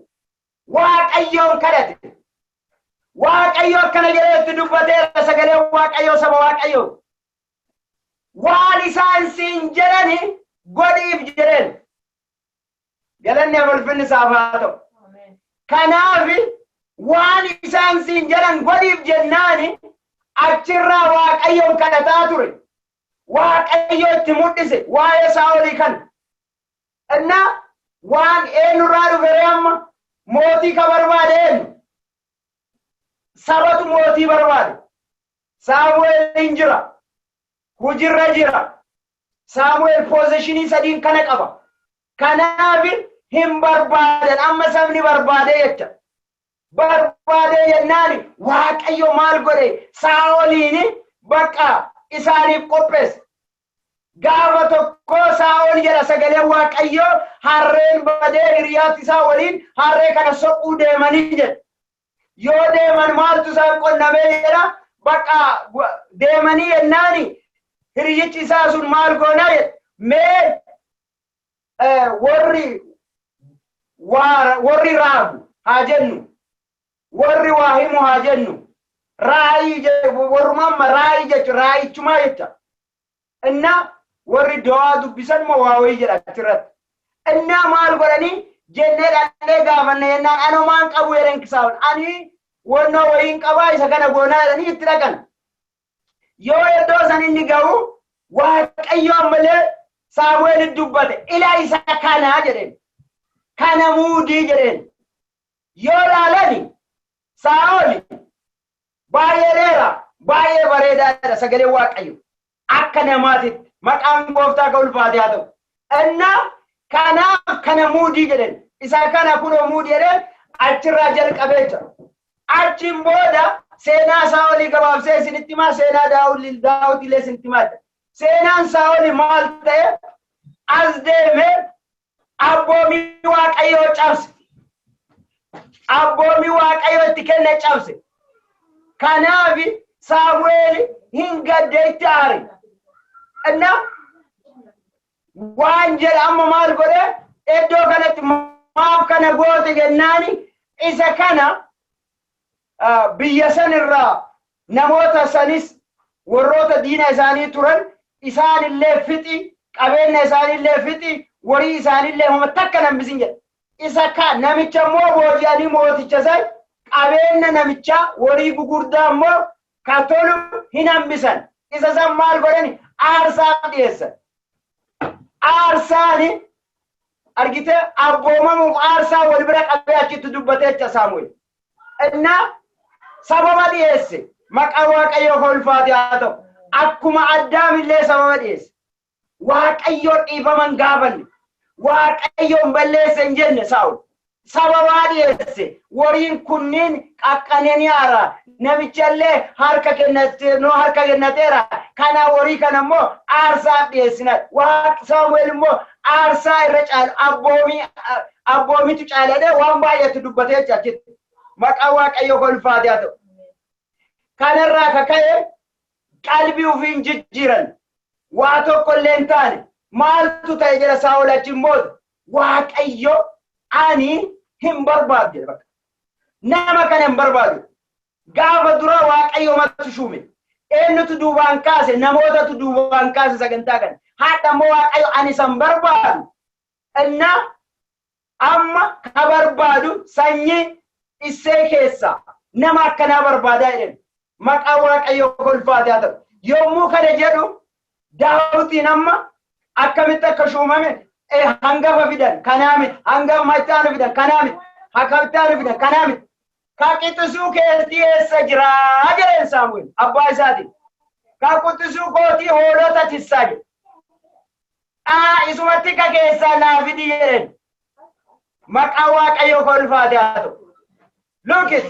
Waaqayyoon kadhate. Waaqayyo akkana jedhee itti dubbateera sagalee Waaqayyoo, saba Waaqayyoo. "Waan isaan siin jedhani godhiif" jedheen. Galanni ulfinni isaaf haa ta'u. Kanaaf "waan isaan siin jedhan godhiif" jennaani achirraa Waaqayyoon kadhataa ture. Waaqayyo itti mul'ise waa'ee Saa'olii kana. Innaa waan eenyurraa dhufe ree amma? Mootii ka barbaade eenyu? Sabatu mootii barbaade. Saamu'eel hin jira. Hujirra jira. Saamu'eel position sadiin kana qaba. Kanaaf hin barbaadan, amma sabni barbaade jecha. Barbaade jennaan Waaqayyo maal godhe? Saa'oliin bakka isaaniif qopheesse. Gaafa tokko Saa'ol, jedha sagaleen Waaqayyo, harreen badee hiriyaatti isaa waliin harree kana soquu deemanii jedha. Yoo deeman maaltu isaan qonnamee jedha? Bakka deemanii jennaani hiriyyichi isaa sun "Maal goonaa?" jedha. "Mee warri raagu haa jennu, warri waa himu haa jennu, raayii warruma amma raayii jechu, raayichumaa jecha inna warri du'aa dubbisan moo waa wayii" jedha achirratti. Innaa "Maal godhanii jennee dhaqnee gaafanne" jennaan, "Anomaan qabu" jedhan kisaawwan. "Ani wannoo wayiin qabaa, isa kana goonaa" jedhanii itti dhaqan. Yoo iddoo san inni ga'u Waaqayyo ammallee Saamu'eel dubbate, "Ila isa kanaa" jedheen. "Kana muudii" jedheen. Yoo ilaalani Saa'ol baay'ee dheeraa, baay'ee bareedaadha sagalee Waaqayyo. Akka namaatitti maqaan gooftaa ka ulfaate haa ta'u. Innaa "Kanaaf kana muudii" jedheen. "Isa kana kunoo muudii" jedheen, achirraa jalqabee jira. Achiin booda seenaa Saa'olii gabaabsee isinitti himaa, seenaa Daawit illee isinitti himaa. Seenaan Saa'olii maal ta'e? As deemee abboomii Waaqayyoo cabse. Abboomii Waaqayyoo itti kenne cabse. Kanaaf Saamu'eel hin gadde, itti aare. Inna waan jedha amma maal godhe iddoo kanatti? "Maaf kana goote?" jennaani, isa kana biyya san irraa namoota sanis Warroota diina isaanii turan isaanillee fixi, qabeenya isaanillee fixi, warii isaanillee homa takka nambisin jedhe. Isa ka namicha immoo booji'anii mooticha san qabeenya namichaa warii gugurdaa immoo ka tolu hin hambisan. Isa san maal godhani? Aarsaa dhiyeessan. Aarsaani argitee abboomamuuf aarsaa wal bira qabee achitti dubbatee jecha Saamu'eel. Innaa sababa dhiyeesse. Maqaa Waaqayyoo ulfaate haa ta'u. Akkuma Addaamillee sababa dhiyeesse. Waaqayyoon dhiifama hin gaafanne. Waaqayyoon balleesse hin jenne Saa'ol. Sababaa dhiyeesse. Wariin kunniin qaqqananiyaara. Namichallee harka kennate noo harka kennateera. Kana warii kana immoo aarsaaf dhiyeessina. Waaqa Saamu'eel immoo aarsaa irra caalu abboomii abboomitu caaladhee waan baay'eetu dubbatee jecha achitti. Maqaa Waaqayyoo ulfaate haa ta'u. Kanarraa ka ka'e qalbii ofiin jijjiiran, waa tokko illee hin taane. Maaltu ta'e jedha Saa'ol achiin booda? Waaqayyo ani hin barbaadu jedhe bakka. Nama kana hin barbaadu. Gaafa dura Waaqayyo matu shuume. Eenyutu duubaan kaase? Namootatu duubaan kaase sagantaa kana. Haadha immoo Waaqayyo ani san barbaadu. Innaa amma ka barbaadu sanyii Isee keessaa nama akkanaa barbaadaa jedhan. Maqaa Waaqayyoo ulfaate haa ta'u. Yommuu kana jedhu Daawitiin amma akkamitti akka shuumame, hangafa fidan kanaa miti, hangafa itti aanu fidan kanaa miti, hakamitti aanu fidan kanaa miti. Ka qixisuu keetii eessa jiraa jedheen Saamu'eel abbaa isaatiin. Ka quxisuu kootii hoolota tissaa jedhe. Aa, isumatti ka keessaa naa fidi jedheen. Maqaa Waaqayyoo ulfaate haa ta'u. Look it.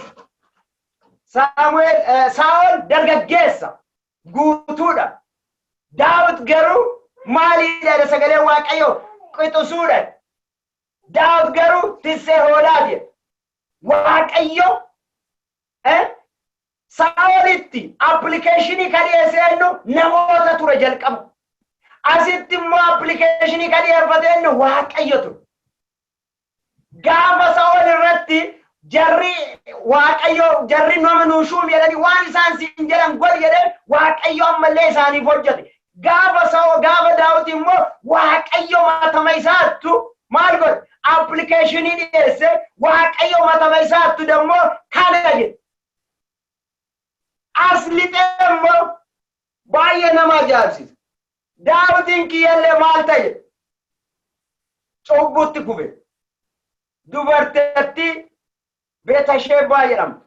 Saamu'eel, Saa'ol dargaggeessa guutuudha. Daawit garuu maaliidha? Sagalee Waaqayyoo qixisuudha. Daawit garuu tissee hoolaati. Waaqayyo Saa'olitti application kan dhiyeesse eenyu? Namoota ture jalqaba. Asitti immoo application kan dhiyeeffate eenyu? Waaqayyo ture. Gaafa Saa'ol irratti jarri Waaqayyo jarri nama nuu shuum jedhanii waan isaan siin jedhan godhi jedhee, Waaqayyo ammallee isaaniif hojjete. Gaafa Saa'ol, gaafa Daawit immoo Waaqayyo matama isaattu maal godhe? Application dhiyeesse. Waaqayyo matama isaattu dammoo kana jedhe. As lixee immoo baay'ee nama ajaa'ibsiisa. Daawitiin kiyyallee maal ta'e? Cubbutti kufe. Dubartittii Beetasheebaa jedhamtu.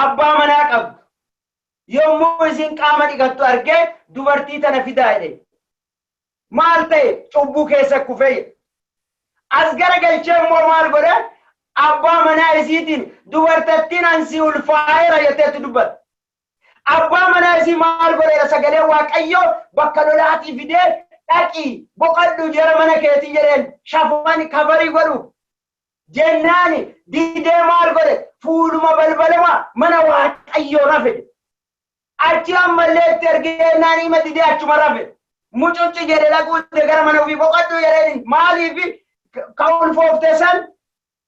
Abbaa manaa qabdu. Yommuu isin qaama dhiqattu argee dubartii tana fidaa jedhe. Maal ta'e? Cubbuu keessa kufee jedhe. As garagalchee immoo maal godhe? Abbaa manaa isiitiin dubartittiin ansi ulfaa'eera jetteetti dubbata. Abbaa manaa isii maal godheera? Sagalee Waaqayyoo bakka lolaatii fidee dhaqii boqadhu jara mana keetii jedheen, shafan cover godhu. Jennaani didee maal godhe? Fuuluma balbalama mana Waaqayyoo rafe. Achi ammallee itti ergee hima didee achuma rafe. Mucucci jedhe, dhaquutte gara mana ofii boqadhu jedheen. Maaliif? Ka ulfoofte san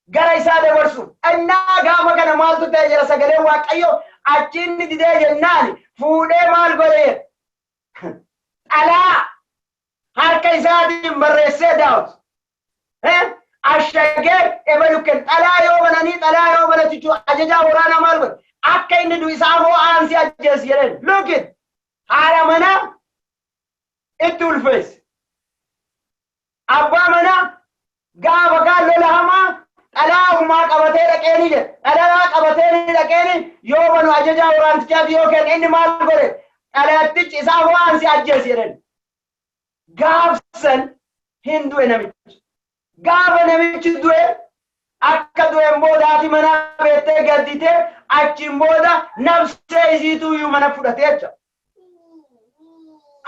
gara isaa dabarsu. Innaa gaafa kana maaltu ta'e jira sagalee Waaqayyoo? Achi inni didee jennaan fuudhee maal godhe? Xalaa harka isaatiin barreessee Daawit. Ashagee ebalukken xalaa yoo bananii, xalaa yoo banatichu ajajaa waraanaa maal godhe? Akka inni du isaa hoo aansi ajjeesi jedheen. Look it. Haadha manaa itti ulfeesse. Abbaa manaa gaafa kaan lola hamaa xalaa umaa qabatee dhaqeeni jedhe. Xalaa qabatee ni dhaqeeni yoo banu ajajaa waraantichaati yoo kenne inni maal godhe? Xalaattichi isaa hoo aansi ajjeesi jedheen. Gaafsan hin du'e namichi. Gaafa namichi du'e, akka du'een booda haati manaa beektee gadditee achiin booda nabsee isiitu iyyuu mana fudhatee jecha.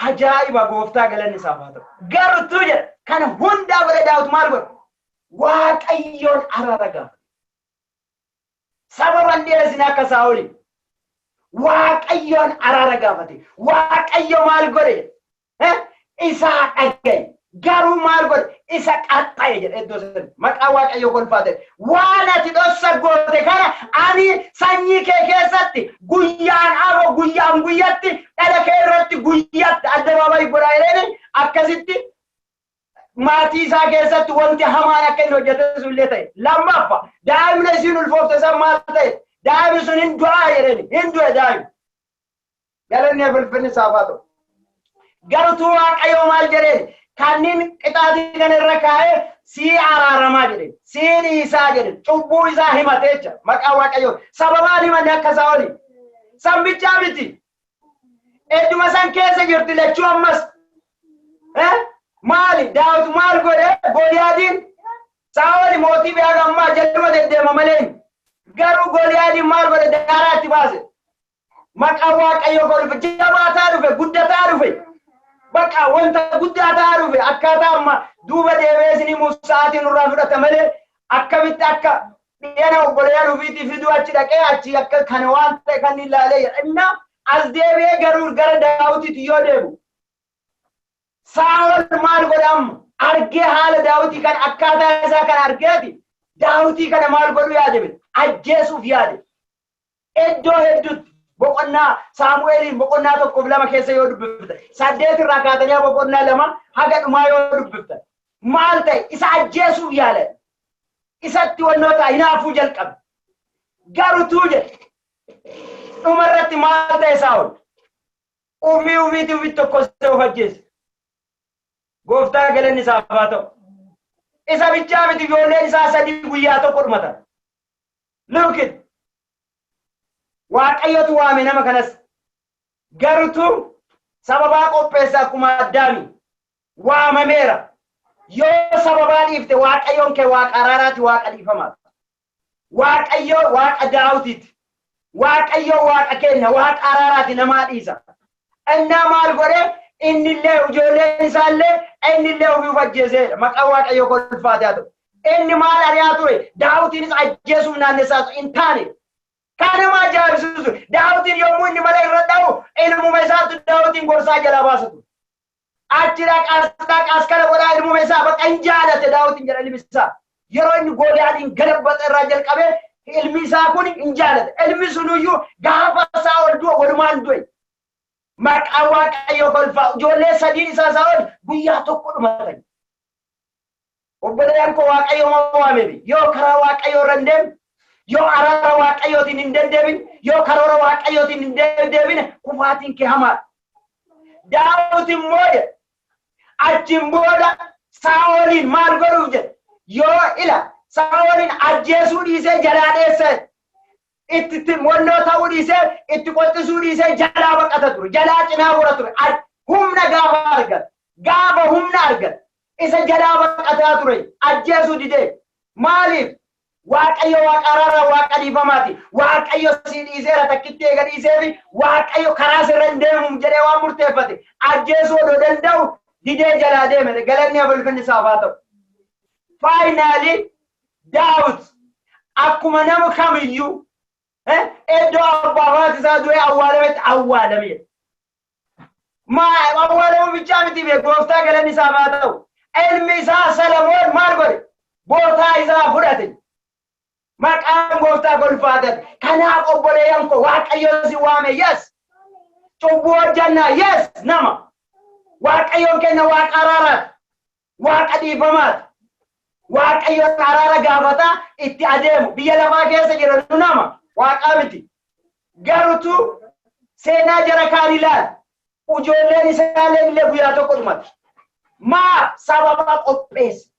Ajaa'iba! Gooftaa galanni isaaf haa ta'u. Gartuu jedha kana hundaa godhe Daawit maal godhe? Waaqayyoon araara gaafate. Sababa hin dhiyeessine akka Saa'oli. Waaqayyoon araara gaafate. Waaqayyo maal godhe? Isaa dhagaye. Garuu maal godhe? Isa qaxxa'e jedhe iddoo sana. Maqaa Waaqayyoo kolfaa ta'e. Waan ati dhossa goote kana ani sanyii kee keessatti guyyaan afoo guyyaan guyyatti dhala kee irratti guyyatti addabaabaayii godhaa jedheen. Akkasitti maatii isaa keessatti wanti hamaan akka inni hojjete sullee ta'e. Lammaffaa, daa'imni isiin ulfoofte san maal ta'e? Daa'imni sun hin du'aa jedheen, hin du'e daa'imni. Galanni ulfinni isaaf haa ta'u. Garutuu Waaqayyoo maal jedheen? Kanneen qixaatii kana irra kaa'ee sii araaramaa jedhe, sii dhiisaa jedhe, cubbuu isaa himatee jecha maqaa Waaqayyoo. Sababaan himanne akka isaa oli. Sambichaa miti. Edduma san keessa jirti lachuu ammas. Maali? Daawit maal godhe? Goliyaadiin Saa'ol mootii biyya gammaa jaluma deddeema malee. Garuu Goliyaadiin maal godhe? Daaraa itti baase. Maqaa Waaqayyoo godhufe, jabaataa dhufe, guddataa dhufe. Bakka wanta guddaa ta'aa dhufe. Akkaataa amma duuba deebi'ee isinii sa'aatiin nurraa fudhata malee, akkamitti akka dhiyana obboleeyyan ofiitii fiduu achi dhaqee achi akka kana waan ta'e kan ilaalee jedha. Inna as deebi'ee garuu gara Daawititti yoo deemu, Saa'ol maal godhe amma? Argee haala Daawitii kan akkaataa isaa kan argeeti Daawitii kana maal godhu yaade? Ajjeesuuf yaade. Iddoo hedduutti boqonnaa Saamu'eeliin boqonnaa 1 fi 2 keessa yoo dubbiftan, 8 irraa kaatanii boqonnaa 2 haga dhumaa yoo dubbiftan, maal ta'e? Isa ajjeesuuf yaalan. Isatti wannoota hinaafuu jalqabe. Garutuu jedhe, dhumarratti maal ta'e? Saa'ol ufii ufiitii ufitti tokkosee of ajjeese. Gooftaa galanni isaaf haa ta'u. Isa bichaa miti, ijoolleen isaa sadii guyyaa tokko dhumatan. Look it. Waaqayyotu waame nama kanas. Garutu sababaa qopheessa akkuma Addaami. Waamameera. Yoo sababaa dhiifte, Waaqayyoon kee Waaqa araaraati, Waaqa dhiifamaati. Waaqayyo Waaqa Daawitiiti. Waaqayyo Waaqa keenya Waaqa araaraati, namaa dhiisa. Innaa maal godhe? Innillee, ijoolleen isaallee, innillee ofii of ajjeeseedha. Maqaan Waaqayyo kolfaate haa ta'u. Inni maal ari'aa ture? Daawitiinis ajjeesuuf naannessaa hin taane. Kan nama ajaa'ibsiisu, Daawitiin yommuu inni mala irra dha'u, ilmuma isaatu Daawitiin gorsaa jalaa baasa ture. Achi dhaqaas dhaqaas kana godhaa, ilmuma isaa bakka hin jaalate Daawitiin jedha ilmi isaa. Yeroo inni Gooliyaadiin galabbata irraa jalqabee ilmi isaa kun hin jaalate. Ilmi sunuyyuu gaafa isaa ol du'e walumaan du'e. Maqaa Waaqayyoo kolfaa, ijoollee sadiin isaa Saa'ol guyyaa tokko dhumatan. Obboleeyyan koo, Waaqayyo ma waameefi yoo karaa Waaqayyoo irra hin deemne, yoo araara Waaqayyootiin hin deddeebin, yoo karoora Waaqayyootiin hin deddeebine, kufaatiin kee hamaadha. Daawit immoo jedhe, achiin booda Saa'oliin maal godhuuf jedhe? Yoo ila Saa'oliin ajjeesuu dhiisee jalaa dheesse, itti wannoo ta'uu dhiisee, itti qoxxisuu dhiisee jalaa baqata ture, jalaa cinaa gora ture. Humna gaafa argate, gaafa humna argate isa jalaa baqataa ture, ajjeesuu didee. Maaliif? Waaqayyo Waaqa araaraa, Waaqa dhiifamaati. Waaqayyo si dhiiseera, takkitti eega dhiiseefi Waaqayyo karaa sirra hin deemu jedhee waan murteeffate, ajjeesuu odoo danda'u didee jalaa deeme. Galanni ulfinni isaaf haa ta'u. Finally Daawit akkuma nama kamiyyuu iddoo abbaa haati isaa du'ee awwaalametti awwaalame. Maa awwaalamuu bichaa miti bee, gooftaa galanni isaaf haa ta'u. Ilmi isaa Salamoon maal godhe? Bootaa isaa fudhate. Maqaan gooftaa golfaatan. Kanaaf obboleeyyan koo, Waaqayyo si waame, yes. Cubbuu hojjannaa, yes, nama. Waaqayyoon kenna Waaqa araaraati. Waaqa dhiifamaati. Waaqayyoon araara gaafataa itti adeemu. Biyya lafaa keessa jira nu, nama Waaqaa miti. Garutu seenaa jara kaan ilaali. Ijoolleen isaallee illee guyyaa tokko dhumate. Maa sababa qopheesse.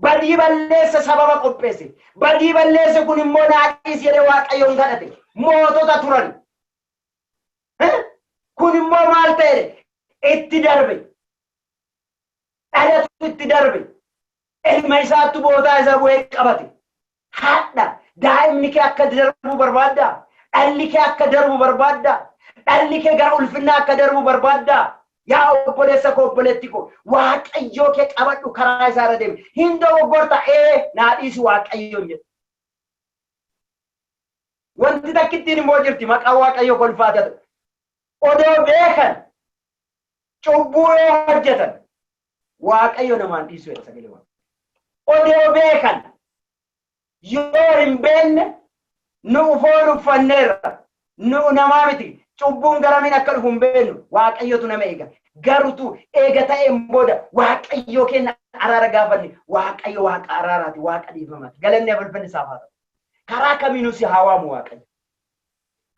Badii balleesse, sababa qopheesse. Badii balleesse kun immoo naadhiis jedhee Waaqayyoon kadhate. Mootota turan. Kun immoo maal ta'e? Itti darbe. Dhalatu itti darbe. Ilma isaattu bootaa isa bu'ee qabate. Haadha, daa'imni kee akka darbu barbaaddaa? Dhalli kee akka darbu barbaaddaa? Dhalli kee gara ulfinnaa akka darbu barbaaddaa? Yaa obboleessa koo, obboleetti koo, Waaqayyoo kee qabadhu, karaa isaa irra deemi. Hin dogoggorta, ee, naa dhiisi Waaqayyoon jedhu. Wanti takkittiin immoo jirti, maqaan Waaqayyoo kolfaatatu. Odoo beekan cubbuu yoo hojjetan Waaqayyo namaan dhiisu jedha sagalee Waaqayyo. Odoo beekan yoo hin beekne nu foon uffanneerra nu namaa miti cubbuun garamiin akka dhufu hin beeknu Waaqayyotu nama eega. Garutu eega ta'een booda Waaqayyo kenna araara gaafanne Waaqayyo Waaqa araaraati Waaqa dhiifamaati galanni ulfinni isaaf haa ta'u. Karaa kamiinuu si haa waamu Waaqayyo.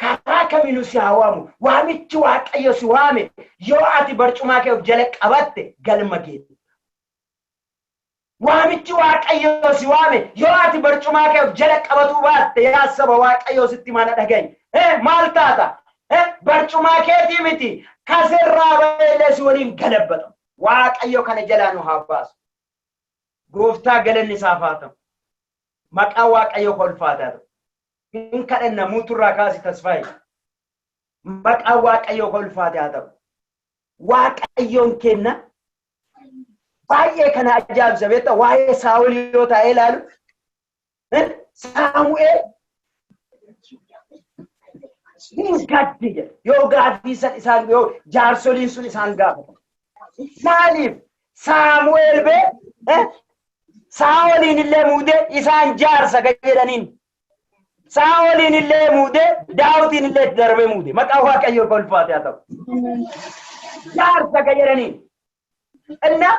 Karaa kamiinuu si haa waamu waamichi Waaqayyo si waame yoo ati barcumaa kee of jala qabatte galma geetta. Waamichi Waaqayyo si waame yoo ati barcumaa kee of jala qabatuu baatte yaa saba Waaqayyo sitti mana dhagahi. Maal taata? Barcumaa keetii miti kasirraa baay'ee si waliin galabbata. Waaqayyo kana jalaa nu haa baasu. Gooftaa galanni isaaf haa ta'u. Maqaa Waaqayyo kolfaataa ta'u. Hin kadhanna muuturraa kaasi tasfaayi. Maqaa Waaqayyo kolfaataa ta'u. Waaqayyoon kenna baay'ee kana ajaa'ibsa beektaa waa'ee Saa'ol yoo ta'e ilaalu Saamu'eel hin gaddi jedha yoo gaaffii san isaan yoo jaarsoliin sun isaan gaafatan. Maaliif Saamu'eel bee Saa'oliin illee muudee isaan jaarsa kan jedhaniin. Saa'oliin illee muudee Daawitiin illee darbee muude maqaa Waaqayyoo kolfaate haa ta'u. Jaarsa kan jedhaniin. Inna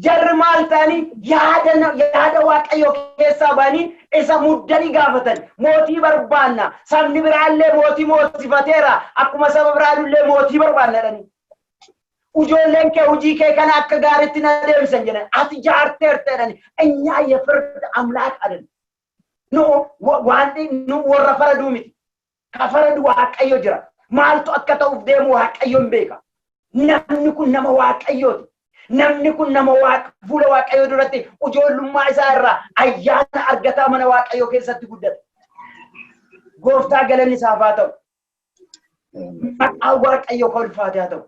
jarri maal ta'anii yaada Waaqayyoo keessaa ba'anii isa muddanii gaafatan mootii barbaanna sabni biraallee mootii moosifateera akkuma saba biraallee mootii barbaanna jedhanii. Ijoolleen kee hojii kee kana akka gaariitti na deemsan jedhan ati jaarteerta jedhani እኛ የፍርድ አምላክ አይደለም። Nu waan nu warra faraduu miti. Ka faradu Waaqayyo jira. Maaltu akka ta'uuf deemu Waaqayyoon beeka. Namni kun nama Waaqayyooti. Namni kun nama fuula Waaqayyoo duratti ijoollummaa isaa irraa ayyaana argataa mana Waaqayyoo keessatti guddate. Gooftaa galanni isaaf haa ta'u. Maqaan Waaqayyoo kan ulfaate haa ta'u.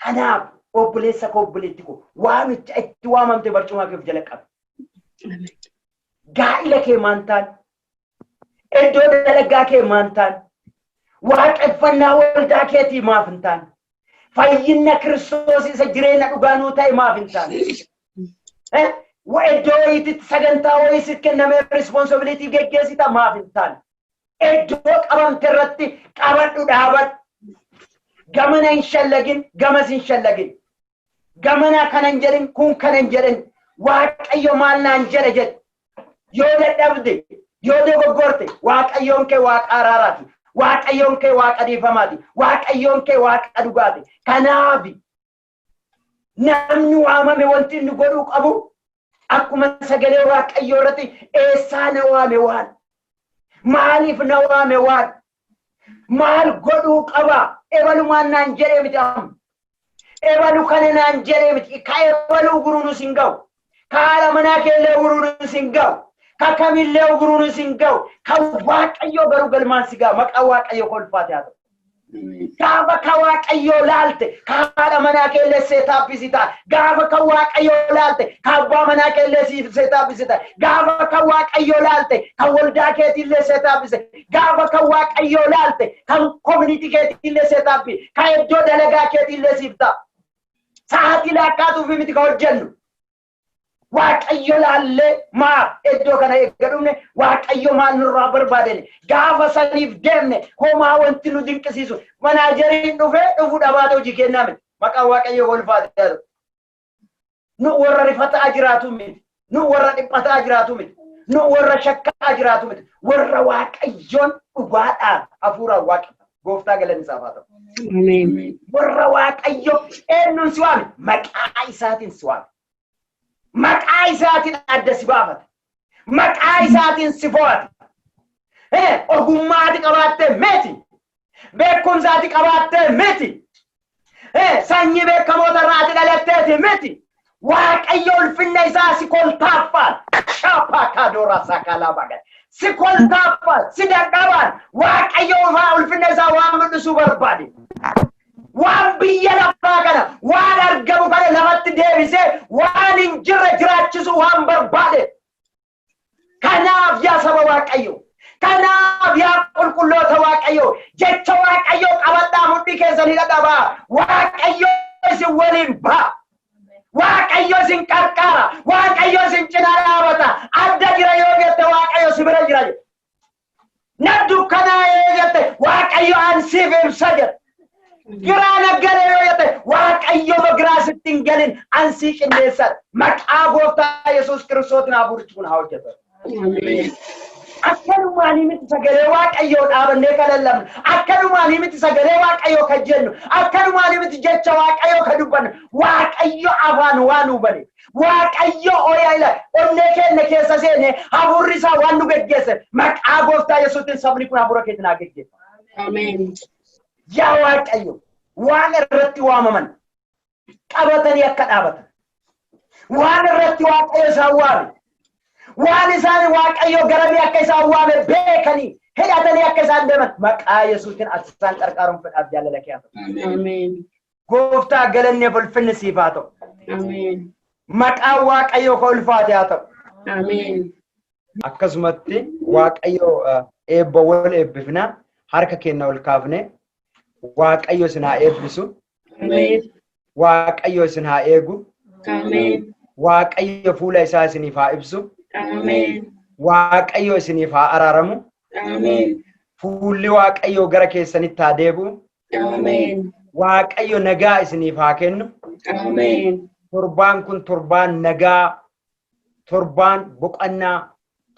Kanaaf obboleessa koo obboleetti koo waamicha itti waamamte barcumaa kee of jala qabi. Gaa'ila kee maan taane? Iddoo dalagaa kee maan taane? Waaqeffannaa waldaa keetii maaf hin taane? Fayyina Kiristoos isa jireenya dhugaa nuu ta'e maaf hin taane? Iddoo wayiitti sagantaa wayii sitti kennamee responsibility geggeessita maaf hin taane? Iddoo qabamte irratti qabadhu dhaabadhu. Gamana hin shallagin, gamas hin shallagin. Gamana kana hin jedhin, kun kana hin jedhin. Waaqayyo maal naan jedhe jedhe. Yoo dadhabde, yoo dogoggorte, Waaqayyoon kee Waaqa araaraati. Waaqayyoon kee Waaqa dhiifamaati. Waaqayyoon kee Waaqa dhugaati. Kanaaf namni waamame wanti inni godhuu qabu akkuma sagalee Waaqayyoo irratti eessaa na waame waan? Maaliif na waame waan? Maal godhuu qaba? Ebalumaan naan jedhee miti amma. Ebalu kana naan jedhee miti. Ka ebaluu guruunus hin ga'u. Ka haadha manaa keellee guruunus hin ga'u. Ka kamillee guruunus hin ga'u. Ka Waaqayyoo garuu galmaan si ga'a. Maqaa Waaqayyoo kolfaate haa ta'u. Gaafa ka Waaqayyoo laalte ka haadha manaa keellee seetaappisi ta'a. Gaafa ka Waaqayyoo laalte ka abbaa manaa keellee seetaappisi ta'a. Gaafa ka Waaqayyoo laalte ka waldaa keetiillee seetaappise. Gaafa ka Waaqayyoo laalte kan community keetiillee seetaappi. Ka iddoo dalagaa keetiillee siif ta'a. Sa'aatii lakkaatuuf miti ka hojjennu. Waaqayyo laallee maaf iddoo kana eegga dhufne Waaqayyo maal nurraa barbaadene gaafa saniif deemne homaa wanti nu dinqisiisu manaajeriin dhufee dhufuu dhabaate hojii kennaa miti maqaan Waaqayyo kolfaate haa ta'u. Nu warra rifataa jiraatu miti. Nu warra dhiphataa jiraatu miti. Nu warra shakkaa jiraatu miti. Warra Waaqayyoon dhugaadhaan hafuuraan waaqeffatu. Gooftaa galanni isaaf haa ta'u. Ameen. Warra Waaqayyo eenyuun si waame? Maqaa isaatiin si waame. Maqaa isaatiin adda si baafate. Maqaa isaatiin si fo'ate. Ogummaa ati qabaattee miti. Beekumsa ati qabaattee miti. Sanyii beekamoota irraa ati dhalatteeti miti. Waaqayyo ulfinna isaa si koltaaffaan. Shaapaa kaadoraa sakalaa bagan. Si koltaaffaan, si dadhabaan. Waaqayyo ulfinna isaa waan mul'isuu barbaade. Waan biyya lafaa kana waan argamu kana lafatti deebisee waan hin jirre jiraachisuu waan barbaade. Kanaaf yaa saba Waaqayyo, kanaaf yaa qulqulloota Waaqayyo, jecha Waaqayyo qabadhaa mudhii keessan hidhadhabaa. Waaqayyo isin waliin ba'a. Waaqayyo isin qarqaara. Waaqayyo isin cinaa dhaabata. Adda jira yoo jette Waaqayyo si bira jira jedha. Na dukkanaa yoo jette Waaqayyo an siif ibsa jedha. Giraa naggale yoo jette Waaqayyo giraa sitti hin galin an sii qindeessa. Maqaa gooftaa Yesuus Kiristootiin hafuurichi kun haa hojjetu. Ameen. Akkanumaanii miti sagalee Waaqayyoo dhaabannee kan lallabnu. Akkanumaanii miti sagalee Waaqayyoo kan jennu. Akkanumaanii miti jecha Waaqayyoo kan dubbannu. Waaqayyo afaan waan nu bane. Waaqayyo oyaa ila onnee keenya keessa seene hafuurri isaa waan nu geggeesse. Maqaa gooftaa Yesuutiin sabni kun hafuura keetiin haa geggeeffamu. Ameen. Yaa Waaqayyo waan irratti waamaman qabatanii akka dhaabatan. Waan irratti Waaqayyo isaan waame. Waan isaan Waaqayyo garamii akka isaan waame beekanii hidhatanii akka isaan deeman maqaa Yesuutiin ati isaan qarqaaruun fedhaaf jaalala kee haa ta'u. Ameen. Gooftaa galanni ulfinni siif haa ta'u. Ameen. Maqaan Waaqayyoo ka ulfaate haa ta'u. Ameen. Akkasumatti Waaqayyo eebba wal eebbifna harka keenya ol kaafne Waaqayyo isin haa eebbisu. Ameen. Waaqayyo isin haa eegu. Ameen. Waaqayyo fuula isaa isiniif haa ibsu. Ameen. Waaqayyo isiniif haa araaramu. Ameen. Fuulli Waaqayyoo gara keessanitti haa deebi'u. Ameen. Waaqayyo nagaa isiniif haa kennu. Ameen. Torbaan kun torbaan nagaa, torbaan boqonnaa,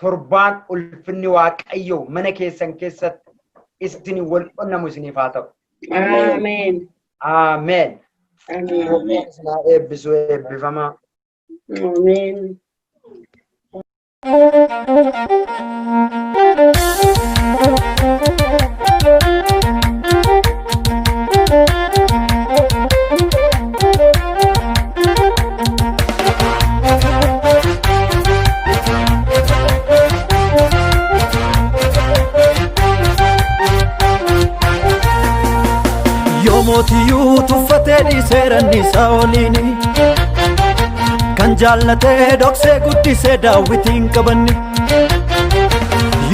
torbaan ulfinni Waaqayyoo mana keessan keessatti isin wal qunnamu isiniif haa ta'u. Ameen. Ameen. Ameen. Gooftaan isin haa eebbisu eebbifamaa. Ameen. Yoo mootiyyuu tuffatee dhiiseera inni Saa'oliini. Kan jaallatee dhoksee guddisee Daawitiin qabanni.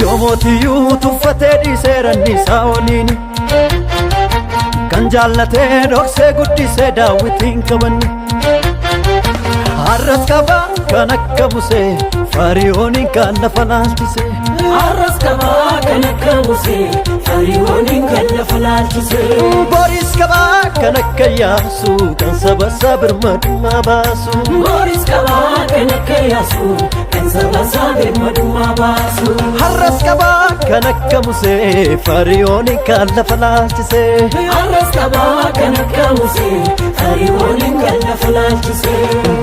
Yoo mootiyyuu tuffatee dhiiseera inni Saa'oliini. Kan jaallatee dhoksee guddisee Daawitiin qabanni. Har'as qabaa kan akka Musee Fariyooniin kan lafa laalchise. Har'as qabaa kan akka Musee Fariyooniin kan lafa laalchise. Boris qabaa kan akka Yaasuu kan saba isaa birmadummaa baasu. Boris qabaa kan akka Yaasuu kan saba isaa birmadummaa baasu. Har'as qabaa kan akka Musee Fariyooniin kan lafa laalchise. Har'as qabaa kan akka Musee Fariyooniin kan lafa laalchise.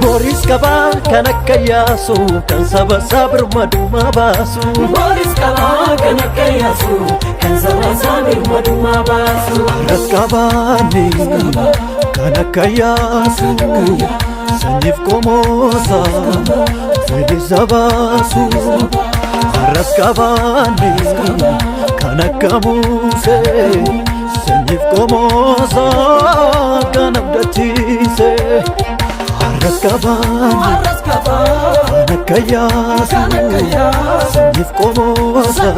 Boris qabaa kan akka Yaasuu kan saba isaa birmadummaa baasu. Boris qabaa kan akka Yaasuu kan saba isaa birmadummaa baasu. Har'as qabaani kan akka Yaasuu sanyiif qomoosa bilisa baasu. Har'as qabaani kan akka Musee sanyiif qomoosa kan abdachiise. Har'as qabaani Har'as qabaa kan akka kan akka Yaasuu Yaasuu sanyiif qomoosa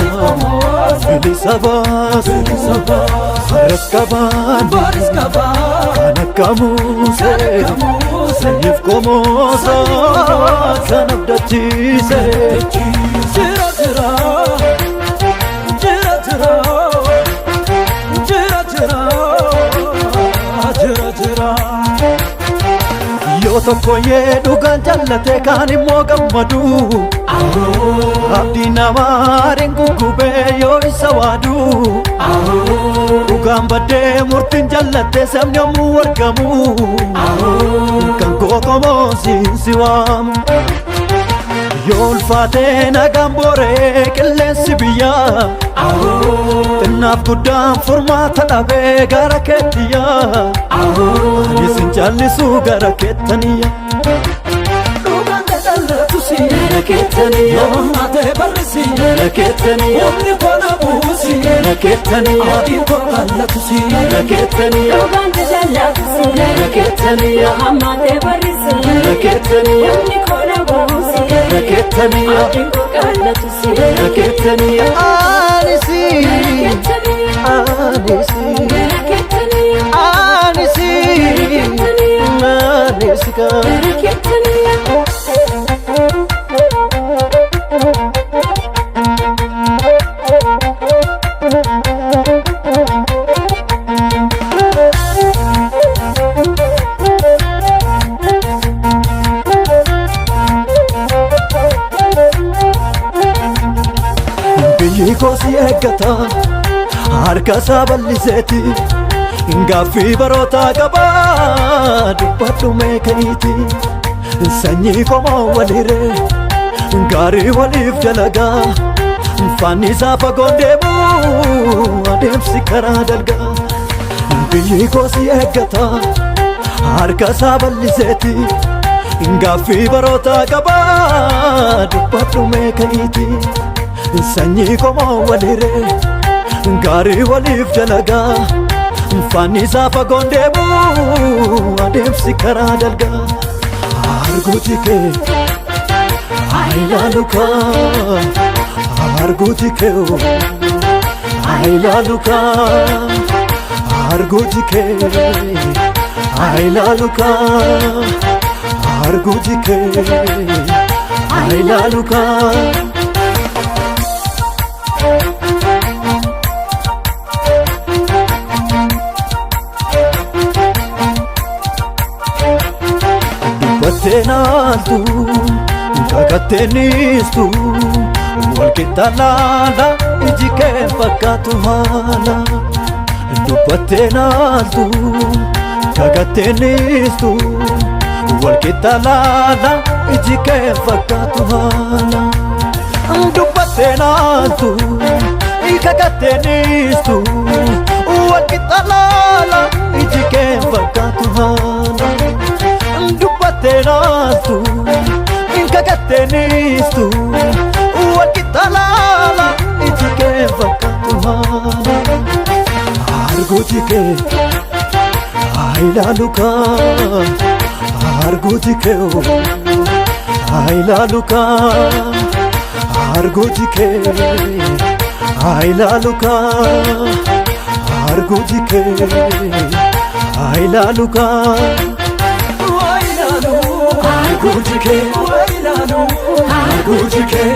bilisa baasu. Har'as qabaani Boris qabaa kan akka kan Musee akka Musee sanyiif qomoosa kan abdachiise. Jira jira jira jira jira jira jira jira. Yoo tokko yee dhugaan jaallatee kaan immoo gammadu. Abdii namaa aariin guggubee yoo isa waadu. Dhugaan baddee murtiin jallattee sabni yommuu argamu. Kan koo qomoosiin si waamu. Yoo ulfaatee nagaan booree qilleensi biyyaa. Xinnaaf guddaan furmaata dhabee gara keettiyyaa. Ani sin callisu gara keettaniya. Dhugaan jaallattu si Gara keettaniya. yoo hammaatee barrisi Gara keettaniya. humni koo buusi Gara keettaniya. abdiin koo qallatu si Gara keettaniya. Dhugaan jaallattu Gara keettaniya. hammaatee barrisi Gara keettaniya. humni koo na buusi Gara keettaniya. abdiin koo qallatu si Gara keettaniya. Ani si. Ani si. Gara keettaniya Ani si. Ani Dhiisi kaa. Gara keetti ni yaa. Biyyi koo si eeggata harka isaa bal'iseeti, gaaffii barootaa qaba dubbadhu meeka'iiti. Sanyii qomoo waliree gaarii waliif dalagaa, faanni isaa fagoon deemu adeemsi karaa dalgaa. Biyyi koo si eeggata harka isaa bal'iseeti, gaaffii barootaa qaba dubbadhu meeka'iiti. Sanyii qomoo waliree gaarii waliif dalagaa, faanni isaa fagoon deemu adeemsi karaa dalgaa. Arguuti kee ayilaalukaa, arguuti kee ayilaalukaa, arguuti kee ayilaalukaa, arguuti kee ayilaalukaa. Dubbattee naaltu, kakattee niistu, walqixa laala iji kee fakkaatu haala. Dubbattee naaltu, kakattee niistu, walqixa laala iji kee fakkaatu haala. Dubbattee naaltu, kakattee niistu, walqixa laala iji kee fakkaatu haala. Dubbattee naaltu, kakattee niistu, walqixa laala iji kee fakkaatu haala. Arguuti kee ayilaalukaa, arguuti kee ayilaalukaa, arguuti kee ayilaalukaa, arguuti kee ayilaalukaa. Arguuti kee, arguuti kee,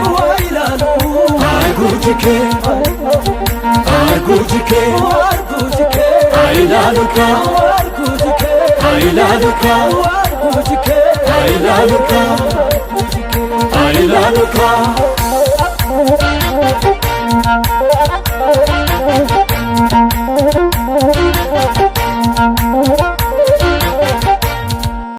arguuti kee, arguuti kee, ayilaalukaa, ayilaalukaa.